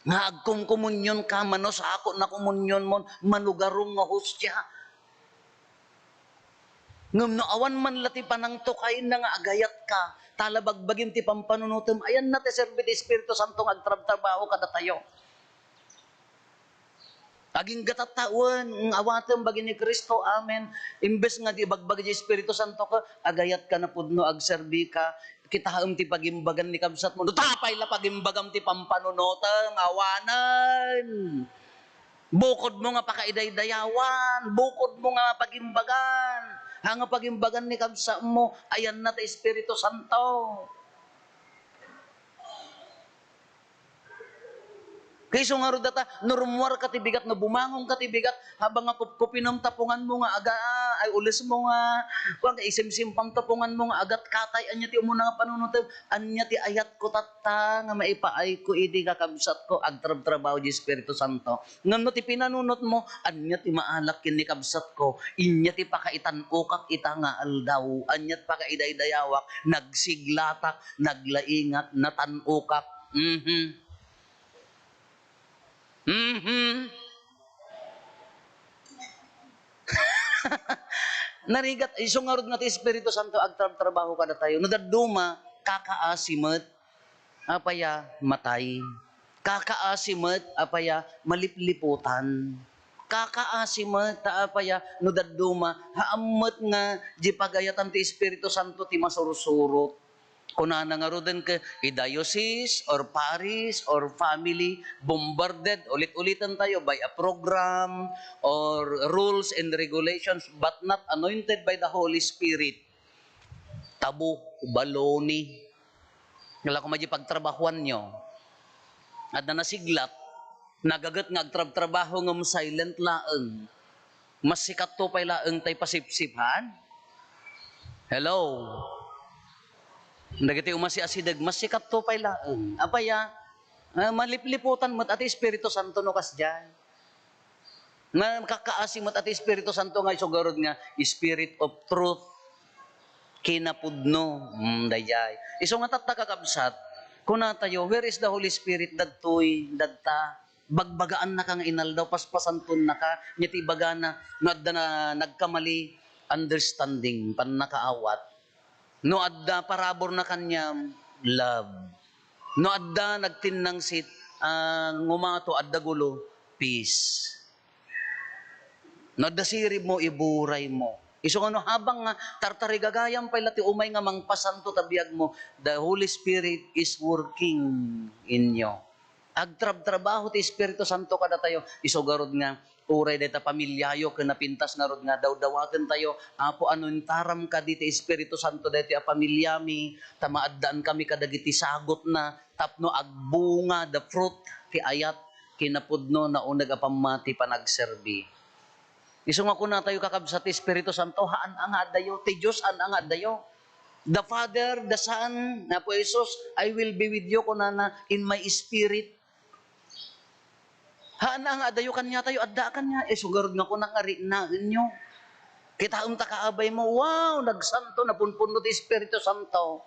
Nga agkomkomunionka, mano sako na komunionmon, mano garong nga hostia. Ngem no awan man la ti panangtukayenna nga agayatka, ta la bagbagim ti pampanunotem, ayanna ti serbi ti Espiritu Santo nga agtrabtrabaho kadatayo. Agingga tatta wen, nga awatem bagi ni Cristo, amen. Imbes nga di bagbagi ti Espiritu Santo ka, agayatka na pudno, agserbi ka, kitaem ti pagimbagan ni kabsatmo. No ta pay la pagimbagam ti pampanunotem, awanen. Bukod mo nga pakaidaydayawan, bukod mo nga pagimbagan, ha nga pagimbagan ni kabsatmo, ayanna ti Espiritu Santo. Kayso ngarud data, no rummuarka ti bigat, no bumangonka ti bigat, habang nga kupkupinem tapunganmo nga aga-, ay, ulesmo nga, kuwan, isimsimpam tapunganmo nga agat katay, ania ti umuna nga panunotem, ania ti ayatko tatta nga maipaayko idi kakabsatko, agtrabtrabaho di Espiritu Santo. Ngem no ti pinanunotmo, ania ti maalak ken ni kabsatko, ania ti pakaitan-okak ita nga aldaw, ania ti pakaidaydayawak, nagsiglatak, naglaingak, natan-okak. Mhm. Mhm. Narigat, isu ngarud nga ti Espiritu Santo agtrabtrabaho kadatayo. No dadduma, kakaasi met, apaya, matay. Kakaasi met, apaya, malipliputan. Kakaasi met, ta apaya, no dadduma, haan met nga di pagayatan ti Espiritu Santo ti masursurot. Kunana ngaruden ket i-diocese or parish or family bombarded, ulit-ulitan tayo, by a program or rules and regulations, but not anointed by the Holy Spirit. Tabo, baloney. Ngala ko madi pagtrabahuan nyo. Adda nasiglat, nagaget nga agtrabtrabaho ngem silent laeng. Mas sikatto pay laeng tay pasipsip, haan? Hello? Dagiti umasiasideg, mas sikatto pay laeng. Apaya, ah, malipliputan met a ti Espiritu Santo no kasdiay. Makakaasi met a ti Espiritu Santo nga isugarod nga Spirit of Truth. kinapudno. Mm, daydiay. Isu nga tatta, kakabsat, kunatayo, "Where is the Holy Spirit?" Dadtoy, dadta. Bagbagaannaka nga inaldaw, paspasantonnaka. Nia ti ibagana, no adda na nagkamali, understanding, pannakaawat. No adda paraburna kaniam, love. No adda nagtinnangsit, ah, ngumato, adda gulo, peace. No adda siribmo, iburaymo. Isu nga no habang nga tartarigagayam pay la ti umay nga mangpasanto ta biagmo, the Holy Spirit is working in you. Agtrabtrabaho ti Espiritu Santo kadatayo. Isu garud nga uray dayta pamiliayo ken napintas ngarud nga dawdawatentayo, "Apo, ano intaram kadi ti Espiritu Santo daytoy a pamiliami, ta maaddankami kadagiti sagutna tapno agbunga, the fruit, ti ayat, kinapudno, nauneg a pammati, panagserbi." Isu nga kunatayo, kakabsat, ti Espiritu Santo, haan a nga addayo. Ti Dios, haan a nga addayo. The Father, the Son, Apo Jesus, "I will be with you," kunana, "in my spirit." Haan a nga addayo kaniatayo, adda a kaniatayo. Isu garud nga kuna nga riknaenyo. Kitaem ta kaabaymo, wow, nagsanto, napunpunno ti Espiritu Santo.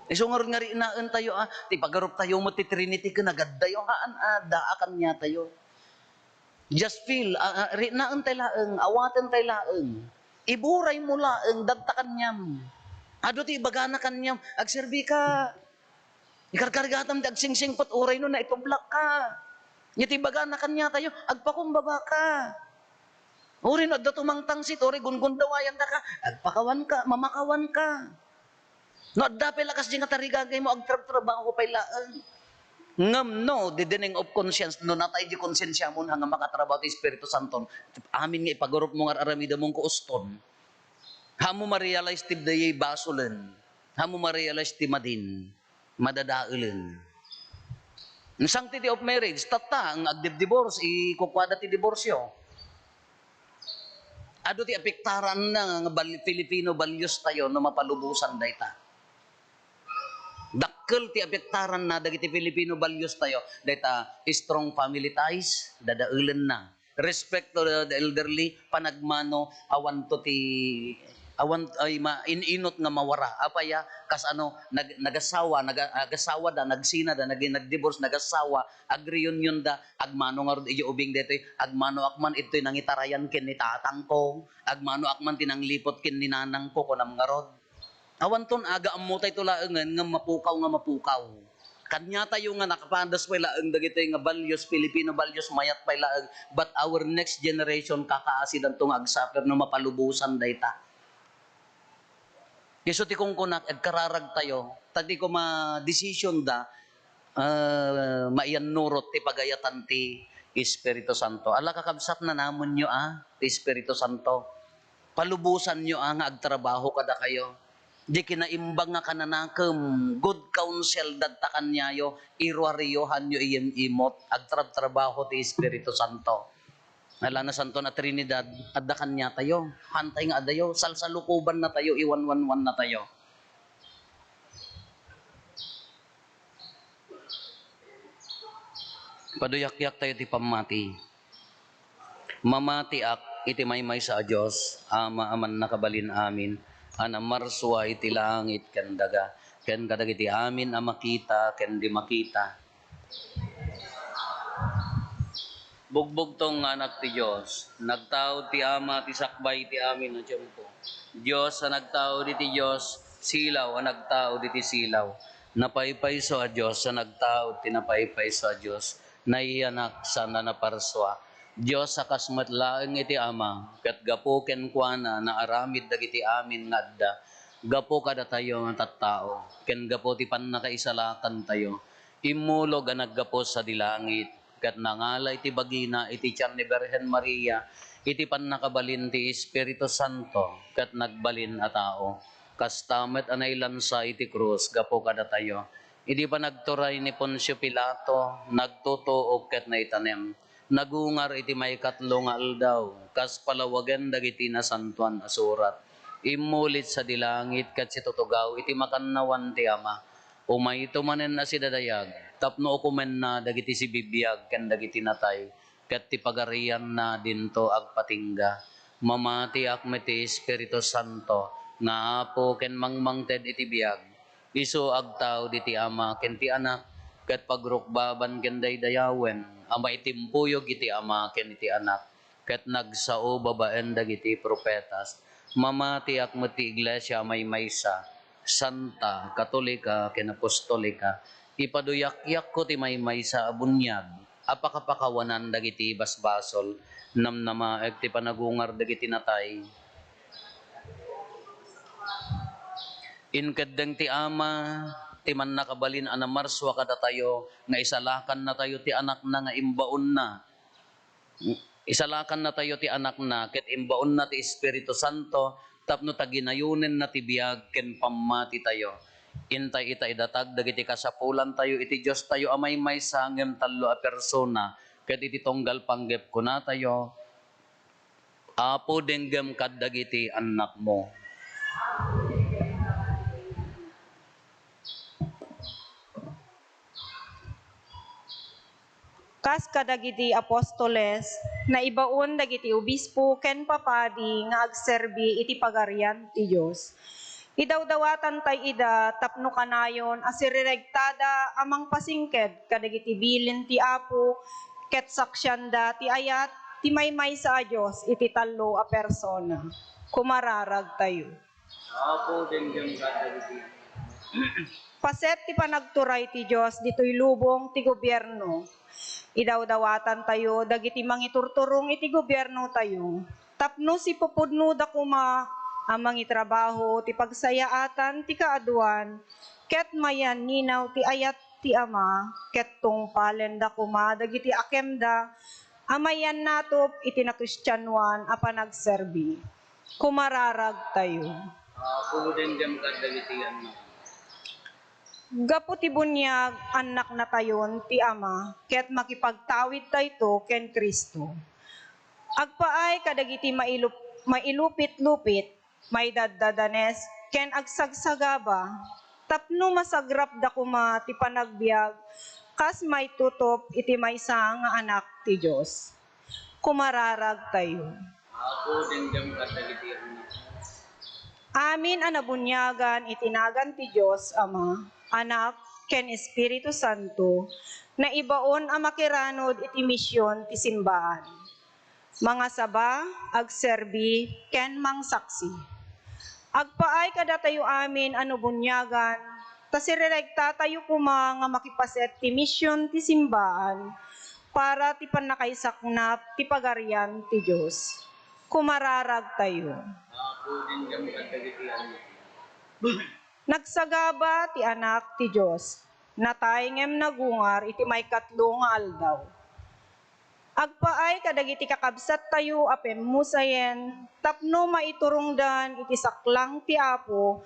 Isu ngarud nga riknaentayo, ah, ti pagaruptayo met ti Trinity ken nagaddayo, haan a, adda a kaniatayo. Just feel, ah, ah, riknaentay laeng, awatentay laeng. Iburaymo laeng, dadta kaniam. Adu ti ibagana kaniam, "Agserbika." Ikarkarigatam ti agsingsingpet uray no naitublakka. Nia ti ibagana kaniatayo, "Agpakumbabaka." Uray no adda tumangtangsit, uray gungundawayandaka, agpakawanka, mamakawanka. No adda pay la kasdi nga tarigagaymo, agtrabtrabaho pay laeng. Ngem no, deadening of conscience, no natay di konsensiamon, haan nga makatrabaho ti Espiritu Santo, amin nga ipagarupmo nga ar-aramidem, kuuston. Haanmo ma-realize ti dayay basolen. Haanmo ma-realize ti madin. Madadaelen. Sanctity of marriage, tatta, nga agdibdivorce, ikukuada ti diborsio. Adu ti apektaranna nga bal-, Filipino values tayo no mapalubosan dayta. Dakkel ti apektaranna dagiti Filipino values tayo, dayta strong family ties, dadaelenna. Respect to the, the elderly, panagmano, awanto ti, awan, ay, ma-, in-inot nga mawara. Apay a, kas ano, nag-, nagasawa, naga-, agasawada, nagsinada, nag-, nagdivorce, nagasawa, agreunionda, agmano ngarud idiay ubing daytoy, "Agmanoak man idtoy nangitarayan ken ni tatangko, agmanoak man ti nangliput ken ni nanangko," kunam ngarud. Awanton aga ammotay to laengen ngem mapukaw nga mapukaw. Kaniatayo nga nakapadas pay laeng dagitoy nga values, Filipino values, mayat pay laeng, but our next generation kakaasidanto nga agsuffer no mapalubosan dayta. Isu ti kunkunak, agkararagtayo, ta di koma decision da, ah, maiyannurot ti pagayatan ti Espiritu Santo. Ala, kakabsat, nanamenyo a ti Espiritu Santo. Palubosanyo a nga agtrabaho kadakayo. Di kinaimbag nga kananakem, good counsel dadta kaniayo, iruariyo, hanyo iyem-imot, agtrabtrabaho ti Espiritu Santo. Ala, nasanton a Trinidad, adda kaniatayo. Hantay nga adayo, salsalukobannatayo, iwanwanwannatayo. Paduyakyak tayo ti pammati. Mamatiak iti maymaysa a Dios, Ama a mannakabalin amin, a namarsua iti langit ken daga, ken kadagiti amin a makita ken di makita. Bugbugtong nga Anak ti Dios, nagtaud ti Ama ti sakbay iti amin a tiempo. Dios a nagtaud iti Dios, silaw a nagtaud iti silaw. Napaypayso a Dios a nagtaud ti napaypayso a Dios. Naiyanak saan a naparsua. Dios a kas met laeng iti Ama, ket gapu kenkuana naaramid dagiti amin nga adda. Gapu kadatayo nga tattao, ken gapu ti pannakaisalakantayo, immulog a naggapu sadi langit, ket nangala iti bagina iti tian ni Birhen Maria, iti pannakabalin ti Espiritu Santo, ket nagbalin a tao. Kasta met a nailansa iti krus gapu kadatayo. Idi panagturay ni Poncio Pilato, nagtutuok ket naitanem. Nagungar iti maikatlo nga aldaw, kas palawagen dagiti Nasantoan a Surat. Immulit sadi langit ket situtugaw iti makannawan ti Ama. Umayto manen a sidadayag, tapno ukomenna dagiti sibibiag ken dagiti natay, ket ti pagarianna dinto agpatingga. Mamatiak met ti Espiritu Santo nga Apo ken mangmangted iti biag. Isu agtaud iti Ama ken ti Anak, ket pagrukbaban ken daydayawen a maitimpuyog iti Ama ken iti Anak, ket nagsao babaen dagiti profetas. Mamatiak met ti Iglesia a maymaysa, santa, katolika, ken apostolika. Ipaduyakyakko ti maymaysa a buniag a pakapakawanan dagiti basbasol. Namnamaek ti panagungar dagiti natay. Inkeddeng ti Ama ti mannakabalin a namarsua kadatayo nga isalakannatayo ti Anakna nga imbaonna. Isalakannatayo ti Anakna ket imbaonna ti Espiritu Santo tapno taginayonenna ti biag ken pammatitayo. Intay ita idatag dagiti kasapulantayo iti Diostayo a maymaysa ngem tallo a persona, ket iti tunggal panggep kunatayo, Apo, denggem kadagiti annakmo. Kas kadagiti apostoles, naibaon dagiti obispo ken papadi nga agserbi iti Pagarian ti Dios. Idawdawatantay ida tapno kanayon a siriregtada a mangpasingked kadagiti bilin ti Apo ket saksianda ti ayat ti maymaysa a Dios iti tallo a persona. Kumararagtayo. Apo, denggem kadagiti. Paset ti panagturay ti Dios ditoy lubong ti gobierno. Idawdawatantayo dagiti mangiturturong iti gobiernotayo tapno sipupudnoda koma a mangitrabaho ti pagsayaatan ti kaaduan ket mayanninaw ti ayat ti Ama ket tungpalenda koma dagiti akemda a mayannatop iti nakristianoan a panagserbi. Kumararagtayo. Apo, denggem kadagiti annak. Gapu ti buniag, annaknatayon ti Ama, ket makipagtawidtayto ken Cristo. Agpaay kadagiti mailup-, mailupit-lupit, maidaddadanes, ken agsagsagaba, tapno masagrapda koma ti panagbiag kas maitutop iti maysa nga Anak ti Dios. Kumararagtayo. Apo, denggem kadagiti annak. Amin a nabuniagan iti nagan ti Dios Ama, Anak, ken Espiritu Santo, naibaon a makiranod iti mision ti simbaan. Mangasaba, agserbi, ken mangsaksi. Agpaay kadatayo amin a no buniagan, ta siriregtatayo koma nga makipaset ti mision ti simbaan para ti pannakaisaknap ti Pagarian ti Dios. Kumararagtayo. Apo, denggem kadagiti annak. Nagsagaba ti Anak ti Dios. Natay ngem nagungar iti maikatlo nga aldaw. Agpaay kadagiti kakabsattayo a pemmusayen tapno maiturongdan iti saklang ti Apo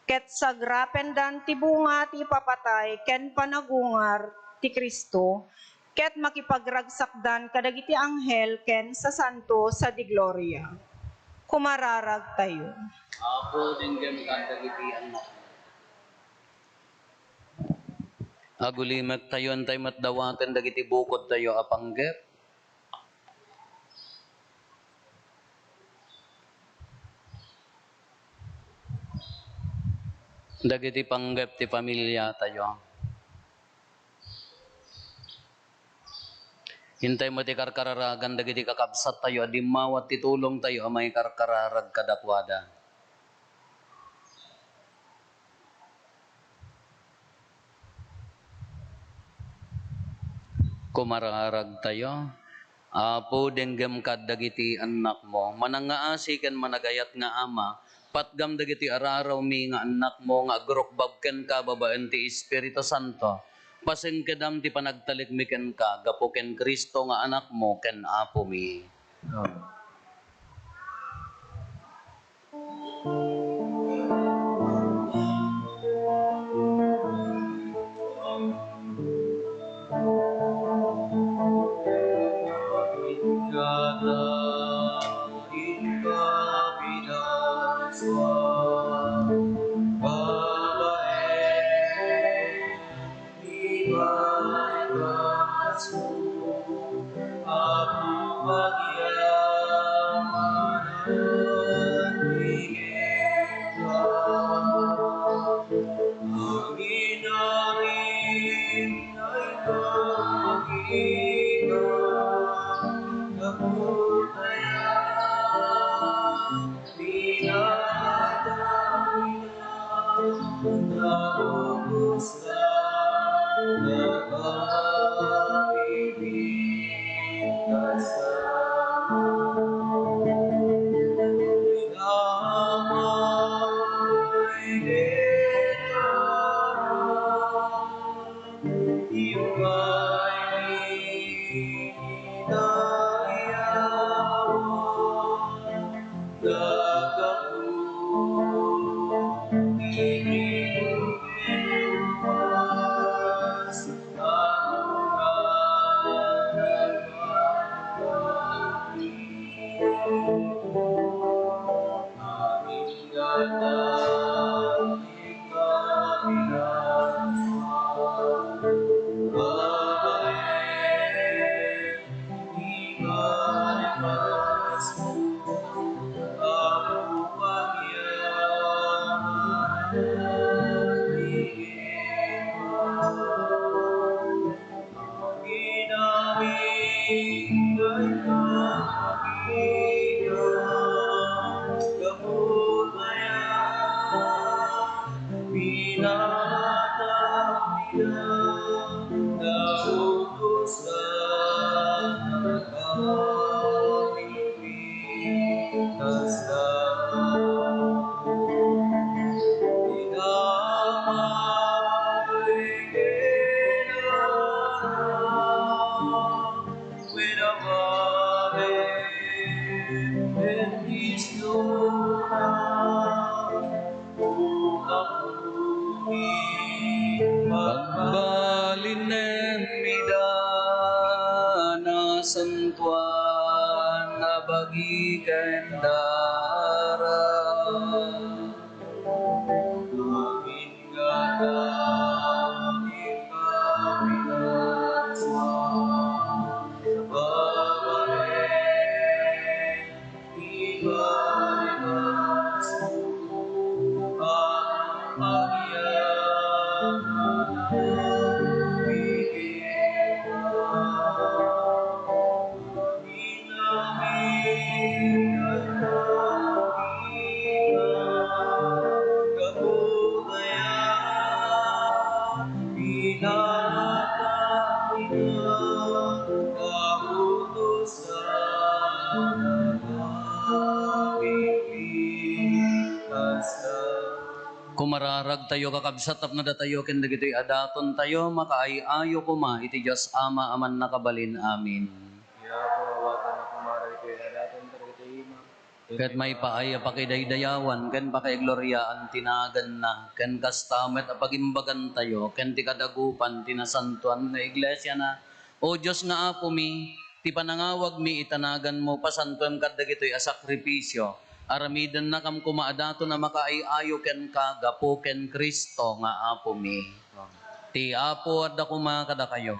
ket sagrapendan ti bunga ti ipapatay ken panagungar ti Cristo ket makipagragsakdan kadagiti anghel ken sasanto sadi gloria. Kumararagtayo. Apo, denggem kadagiti annak. Agulimektayo, intay met dawaten dagiti bukodtayo a panggep. Dagiti panggep ti pamiliatayo. Intay met ti karkararagan dagiti kakabsattayo a dimmawat ti tulongtayo a maikarkararag kadakuada. Kumararagtayo. Apo, denggem kad dagiti annakmo. Manangngaasi ken managayat nga Ama, patgam dagiti ararawmi nga annakmo nga agrukbab kenka babaen ti Espiritu Santo. Pasengkedam ti panagtalekmi kenka gapu ken Cristo nga Anakmo ken Apomi. Amen. Pagbalinen ida nasantoan a bagi ken dara. Kumararagtayo, kakabsat, tapno datayo ken dagitoy a datontayo makaay-ayo koma iti Dios Ama a Mannakabalin. Amen. Ket maipaay a pakidaydayawan ken pakaigloriaan ti naganna, ken kasta met a pagimbagantayo ken ti kadagupan ti nasantoan nga iglesiana. O Dios nga Apomi, ti panangawagmi ita naganmo, pasantoem kadagitoy a sakrifisio. Aramidennakam koma a daton a makaay-ayo kenka gapu ken Cristo nga Apomi. Ti Apo adda koma kadakayo.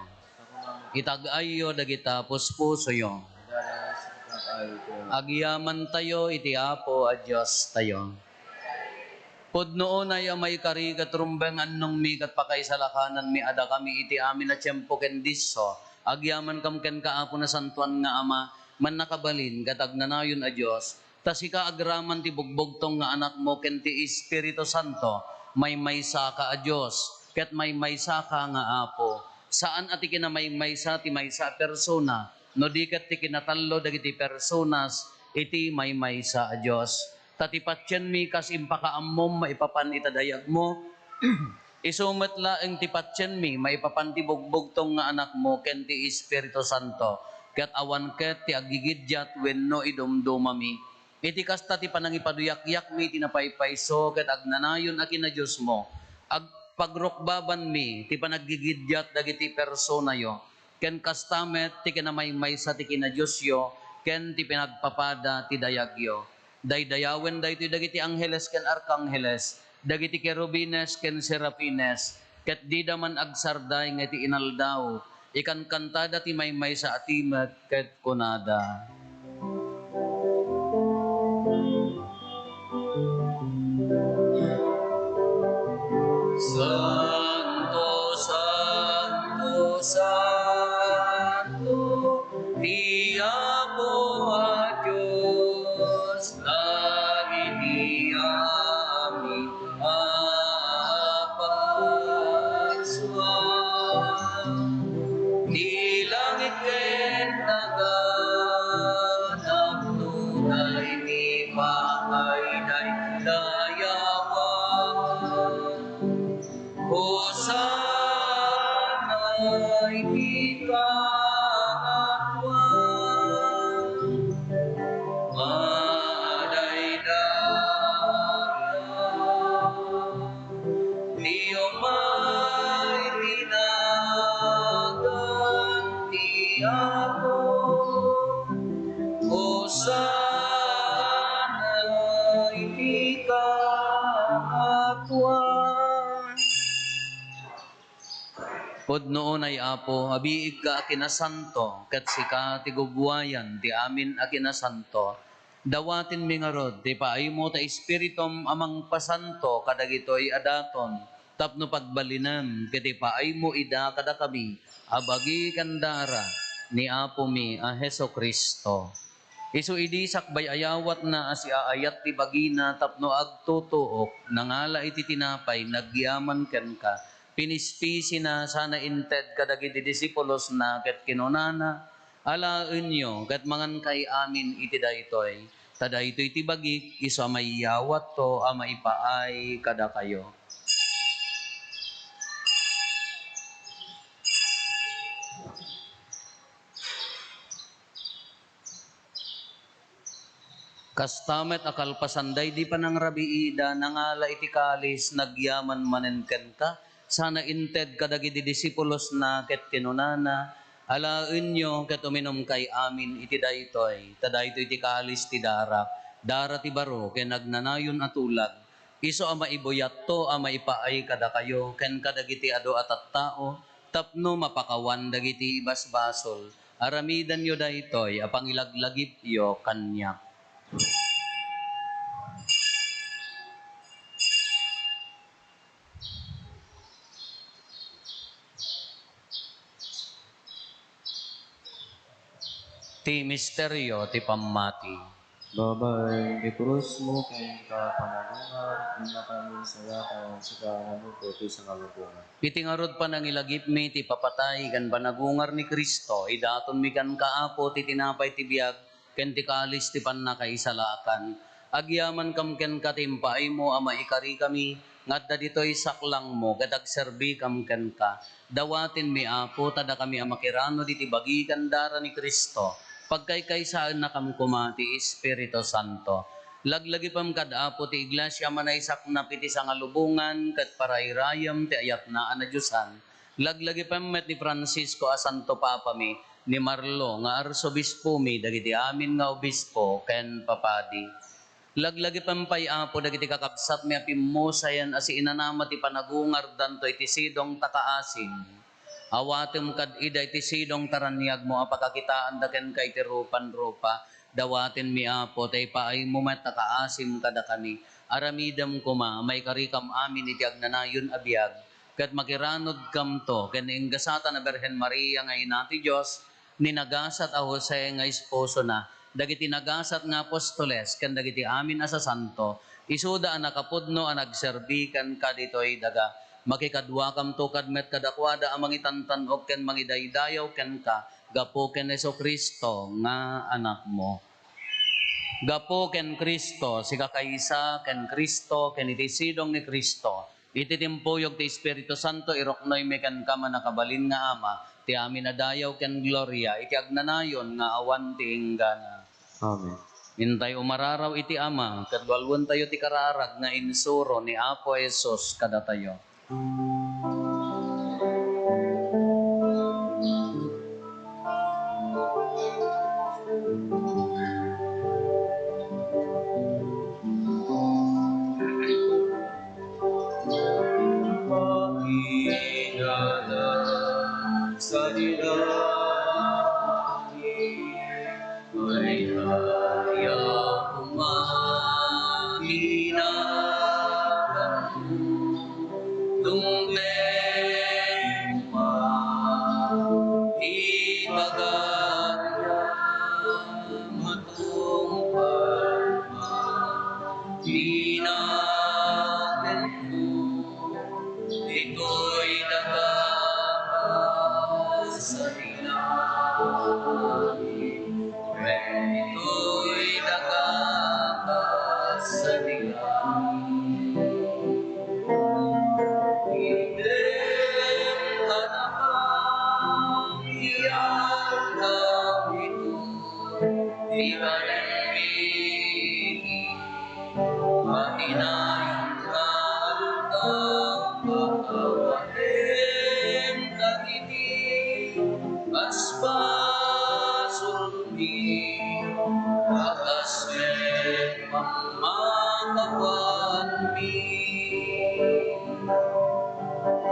Itag-ayyo dagita puspusoyo. Agyamantayo iti Apo a Diostayo. Pudno unay a maikari ket rumbeng annongmi ket pakaisalakananmi a dakami iti amin a tiempo ken disso. Agyamankam kenka, Apo, nasantoan nga Ama, mannakabalin ket agnanayon a Dios. Ta sika agraman ti bugbugtong nga Anakmo ken ti Espiritu Santo, maymaysaka a Dios, ket maymaysaka nga Apo. Saan a ti kinamaymaysa ti maysa a persona, no di ket ti kinatallo dagiti personas iti maymaysa a Dios. Ta ti patienmi kas impakaammom maipapan ita dayagmo, isu met laeng ti patienmi maipapan ti bugbugtong nga Anakmo ken ti Espiritu Santo, ket awan ket ti aggigiddiat wenno idumdumami. Iti kasta ti panangipaduyakyakmi iti napaypayso ket agnanayon a kinadiosmo, agpagrukbabanmi ti panaggigiddiat dagiti personayo, ken kasta met ti kinamaymaysa ti kinadiosyo ken ti pinagpapada ti dayagyo. Daydayawen daytoy dagiti angheles ken arkangheles, dagiti kerubines ken serafines, ket dida man agsarday nga iti inaldaw, ikankantada ti maymaysa a timek ket kunada, Santo, santo, santo. Ay, iti kaatuan, madaydayaw ti umay ti nagan ti Apo. Hosanna iti kaatuan. Pudno unay, Apo, abiigka a kinasanto, ket sika ti gugwayan ti amin a kinasanto. Dawatenmi ngarud ti paaymo ta Espiritum a mangpasanto kadagitoy a daton, tapno pagbalinem ket ipaaymo ida kadakami a bagi ken dara ni Apomi a Jesu-Cristo. Isu idi sakbay ayawatna a siaayat ti bagina tapno agtutuok, nangala iti tinapay, nagyaman kenka, pinispisina sana inted kadagiti disipulosna ket kinunana, "Alaenyo ket mangankay amin iti daytoy, ta daytoy ti bagik, isu a maiyawatto a maipaay kadakayo." Kasta met a kalpasan daydi panangrabiida, nangala iti kalis, nagyaman manen kenka, sana inted kadagiti disipulosna ket kinunana, "Alaenyo ket uminumkay amin iti daytoy, ta daytoy ti kalis ti darak, dara ti baro ken agnanayon a tulag." Isu a maibuyatto a maipaay kadakayo ken kadagiti adu a tattao tapno mapakawan dagiti ibasbasol. Aramidenyo daytoy a pangilaglagipyo kaniak. Ti misterio ti pammati. Babaen ti krusmo ken panagungar, ken nakaisayatan sika a namuto ti sangalubongan. Iti ngarud panangilagipmi ti papatay ken panagungar ni Cristo, idatonmi kenka, Apo, ti tinapay ti biag ken ti kalis ti pannakaisalakan. Agyamankam kenka ti impaaymo a maikarikami nga adda ditoy saklangmo ket agserbikam kenka. Dawatenmi, Apo, ta dakami a makiranud iti bagi ken dara ni Cristo, pagkaykaysaennakam koma ti Espiritu Santo. Laglagipem kad, Apo, ti iglesia a manaysaknap iti sangalubongan ket parairayem ti ayatna a nadiosan. Laglagipem met ni Francisco a Santo Papami, ni Marlo nga Arsobispomi, dagiti amin nga obispo ken papadi. Laglagipem pay, Apo, dagiti kakabsatmi a pimmusayen a siinanama ti panagungardanto iti sidong ta kaasim. Awatem kad ida iti sidong ta raniagmo a pakakitaanda kenka iti rupan-rupa. Dawatenmi, Apo, ta ipaaymo met a kaasim kadakami. Aramidem koma a maikarikam amin iti agnanayon a biag, ket makiranudkamto ken ni Ingasatan a Birhen Maria nga Ina ti Dios, ni nagasat a Jose nga esposona, dagiti nagasat nga apostoles, ken dagiti amin a sasanto, isuda a nakapudno a nagserbi kenka ditoy daga. Makikaduakamto kad met kadakuada a mangitantan-ok ken mangidaydayaw kenka gapu ken Jesu-Cristo nga Anakmo. Gapu ken Cristo, sika kaysa ken Cristo, ken iti sidong ni Cristo, iti timpuyog ti Espiritu Santo, iruknoymi kenka, mannakabalin nga Ama, ti amin a dayaw ken gloria iti agnanayon nga awan ti inggana. Amen. Intayo umararaw iti Ama, ket lualuentayo ti kararag nga insuro ni Apo Jesus kadatayo. Sa langit, ay kaya kumakinakam, tungpek man, ibagat na matungpal man, inaten ko, ditoy daga kasarian. Ditoy daga kasarian. Iden ka na Akas met pamakawanmi,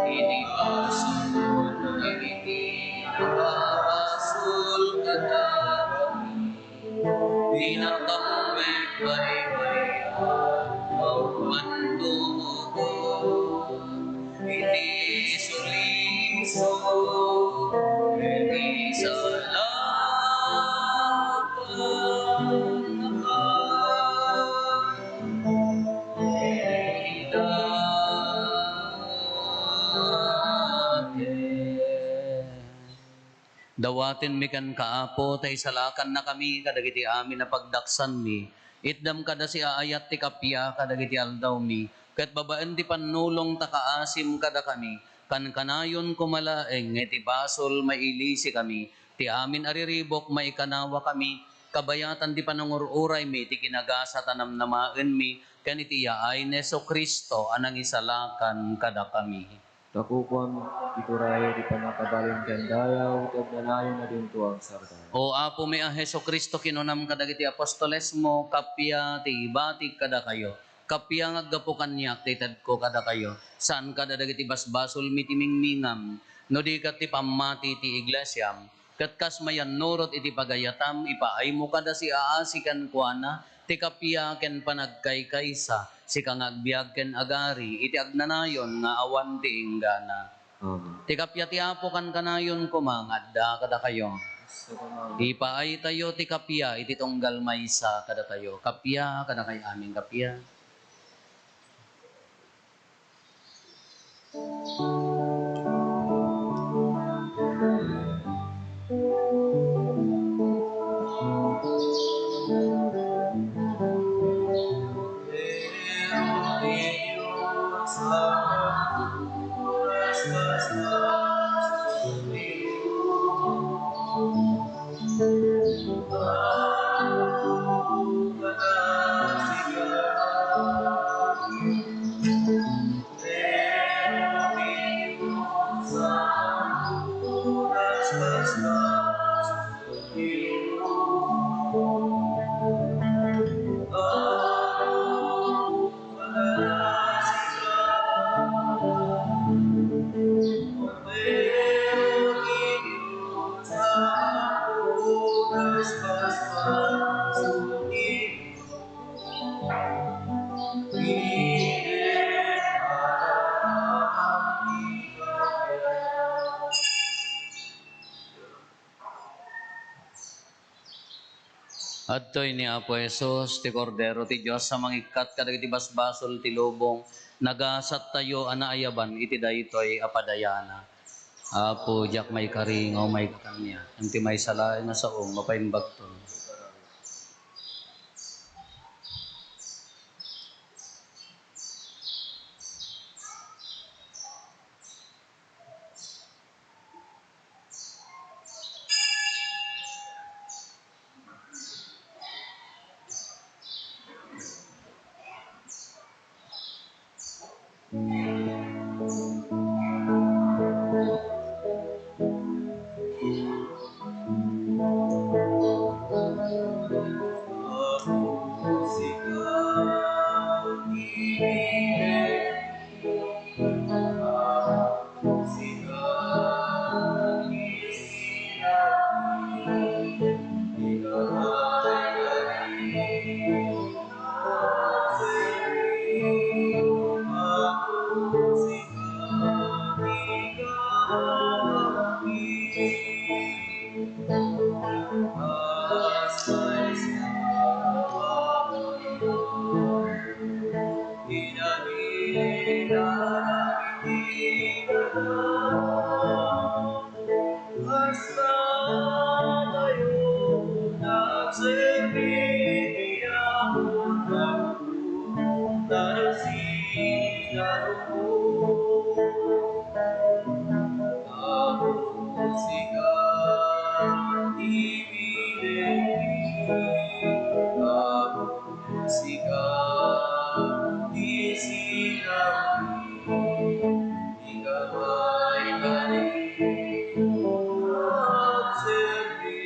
inibasol dagiti nakabasol kadakami. Dinakam met baybay-an a pantubo iti sulisog iti salakan. Dawatenmi kenka, Apo, ta isalakannakami kadagiti amin a pagdaksanmi. Itdam kada siaayat ti kappia kadagiti aldawmi, ket babaen ti pannulong ta kaasim kadakami, kankanayon koma laeng nga iti basol mailisikami, ti amin a riribuk maikanawakami, kabayatan ti panangur-uraymi ti kinagasat a namnamaenmi, ken iti yaay ni Jesu-Cristo a nangisalakan kadakami. Ta kukuam ti turayo, ti pannakabalin ken dayaw, ti agnanayon a dinto agsardeng. O Apomi a Jesu-Cristo, kinunam kadagiti apostolesmo, kappia ti ibatik kadakayo. Kappia nga aggapu kaniak ti itedko kadakayo. Saan kada dagiti basbasolmi ti mingmingam, no di ket ti pammati ti iglesiam. Ket kas mayannurot iti pagayatam, ipaaymo kada siaasi kenkuana ti kappia ken panagkaykaysa, sika nga agbiag ken agari iti agnanayon nga awan ti inggana. Amen. Ti kappia ti Apo kankanayon koma nga adda kadakayo. Ipaaytayo ti kappia iti tunggal maysa kadatayo. Kappia kadakayo amin, kappia. Adtoy ni Apo Jesus, ti Kordero ti Dios a mangikkat kadagiti basbasol ti lubong. Nagasattayo a naayaban iti daytoy a padayana. Apo, diak maikari nga umayka kaniak, ngem ti maysa laeng a saom mapaimbagton. Hasta tayo nagserbi, di ako nagpunta sa sinagog. Ako sika, ibigay, ako sika, di sila. Ikaw ay balik, magserbi,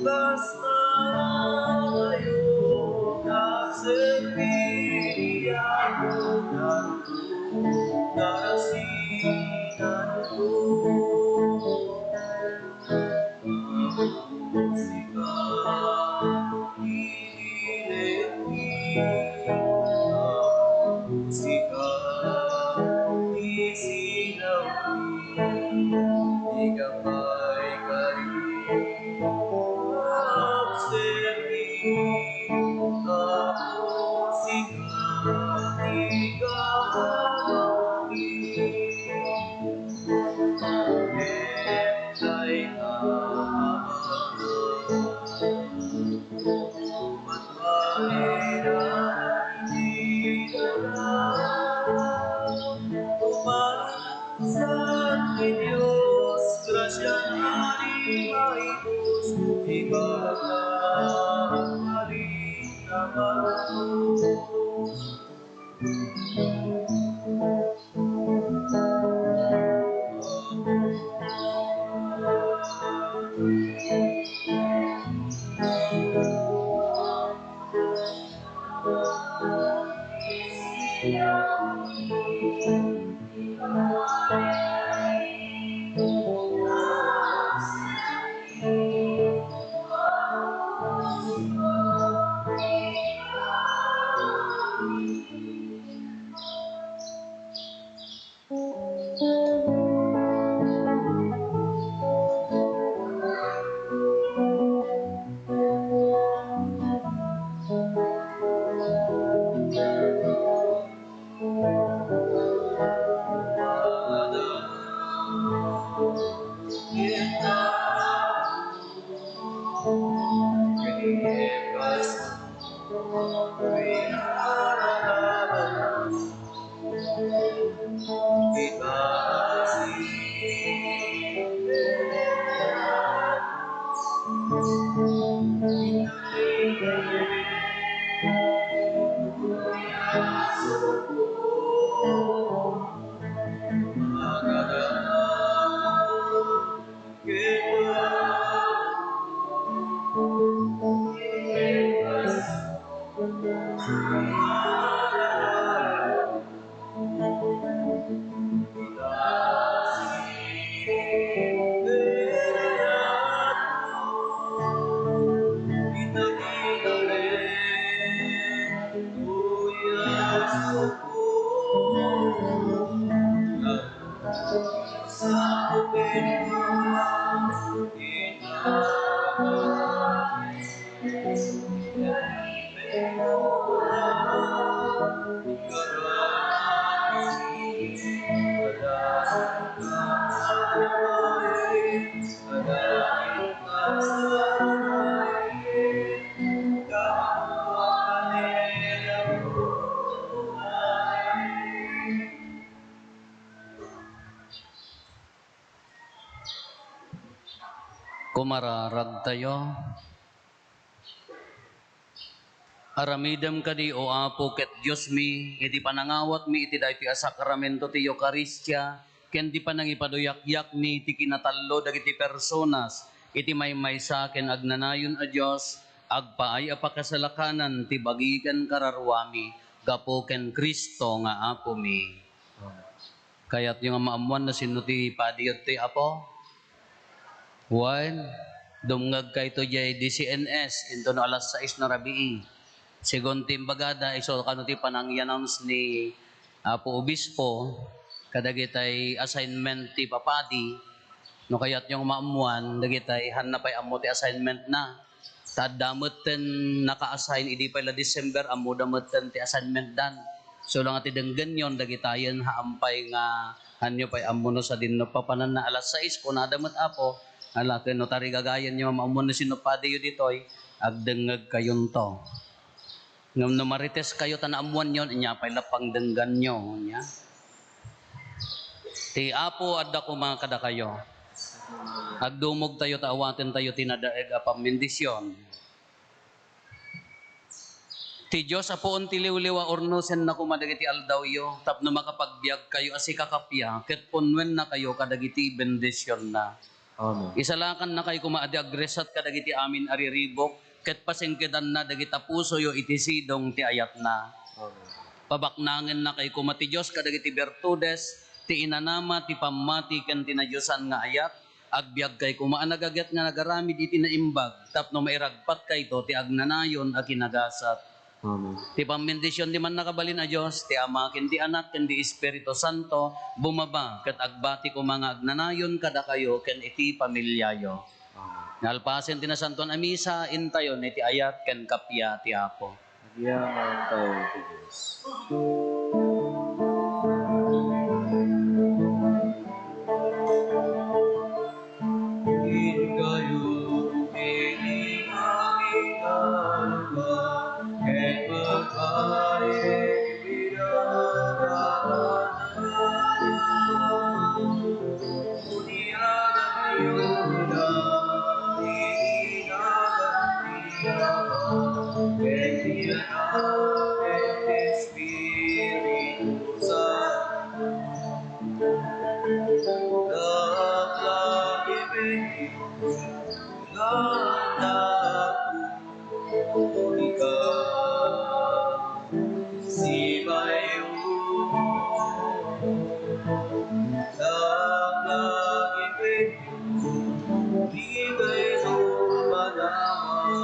Basta kayo nagserbi, ako nagtuturo, karasinan ko. Sika, iniling mi, sika, isinaw mi, ika pay kari, agserbi. Sa ti Dios, grasia ni Dios, ipagpalitan. Kumararagtayo. Aramidem kadi, O Apo ket Diosmi, iti panangawatmi iti daytoy a sakramento ti Eukaristia ken ti panangipaduyakyak mi ti kinatallo dagiti personas iti maymaysa ken agnanayon a Dios, agpaay a pakasalakanan ti bagi ken kararuami gapu ken Cristo nga Apomi. Kayatyo nga maammuan no sinno ti padiyo ditoy, Apo? Wen, dumngegkayto diay D C N S intono alas sais no rabii. Segun ti imbagada, isu kano ti panangi-announce ni Apo Obispo kadagitay assignment ti papadi. No kayatyo nga maammuan, dagitay haanna pay ammo ti assignment na. Ta adda metten naka-assign idi pay la December, ammoda metten ti assignment dan. So, la nga ti denggenyon, dagitayen haan pay nga, haanyo pay ammo no sadinno papananna. Alas sais, kunada met, Apo, ala ken no tarigagayenyo, maammo no sinno padiyo ditoy, agdengngegkayonto. Ngem no marites kayo ta naammoanyon, ania pay la pangdengganyo, ania? Ti Apo adda koma kadakayo. Agdumogtayo ta awatentayo ti nadaeg a pammendision. Ti Dios a puon ti liwliwa, urnosenna koma dagiti aldawyo tapno makapagbiagkayo a sikakappia ket punnuennakayo kadagiti bendisionna. Amen. Isalakannakayo koma a di agresat kadagiti amin a riribuk ket pasingkedanna dagiti pusoyo iti sidong ti ayatna. Amen. Pabaknangennakayo koma ti Dios kadagiti birtudes, ti inanama, ti pammati ken ti nadiosan nga ayat. Agbiagkayo koma a nagaget nga nagaramid iti naimbag tapno mairagpatkayto ti agnanayon a kinagasat. Amen. Ti pammendision ti Mannakabalin a Dios, ti Ama ken ti Anak ken ti Espiritu Santo, bumaba ket agbati koma nga agnanayon kadakayo ken iti pamiliayo. Amen. Nalpasen ti Nasantoan a Misa, intayon iti ayat ken kappia ti Apo. Agyamantayo iti Dios. Inkayo iti amin a lugar, ket pagparipen ti pagkakan. Iti Espiritu Santo. Sibayo. Dakdak ipinto, di kayo manawa.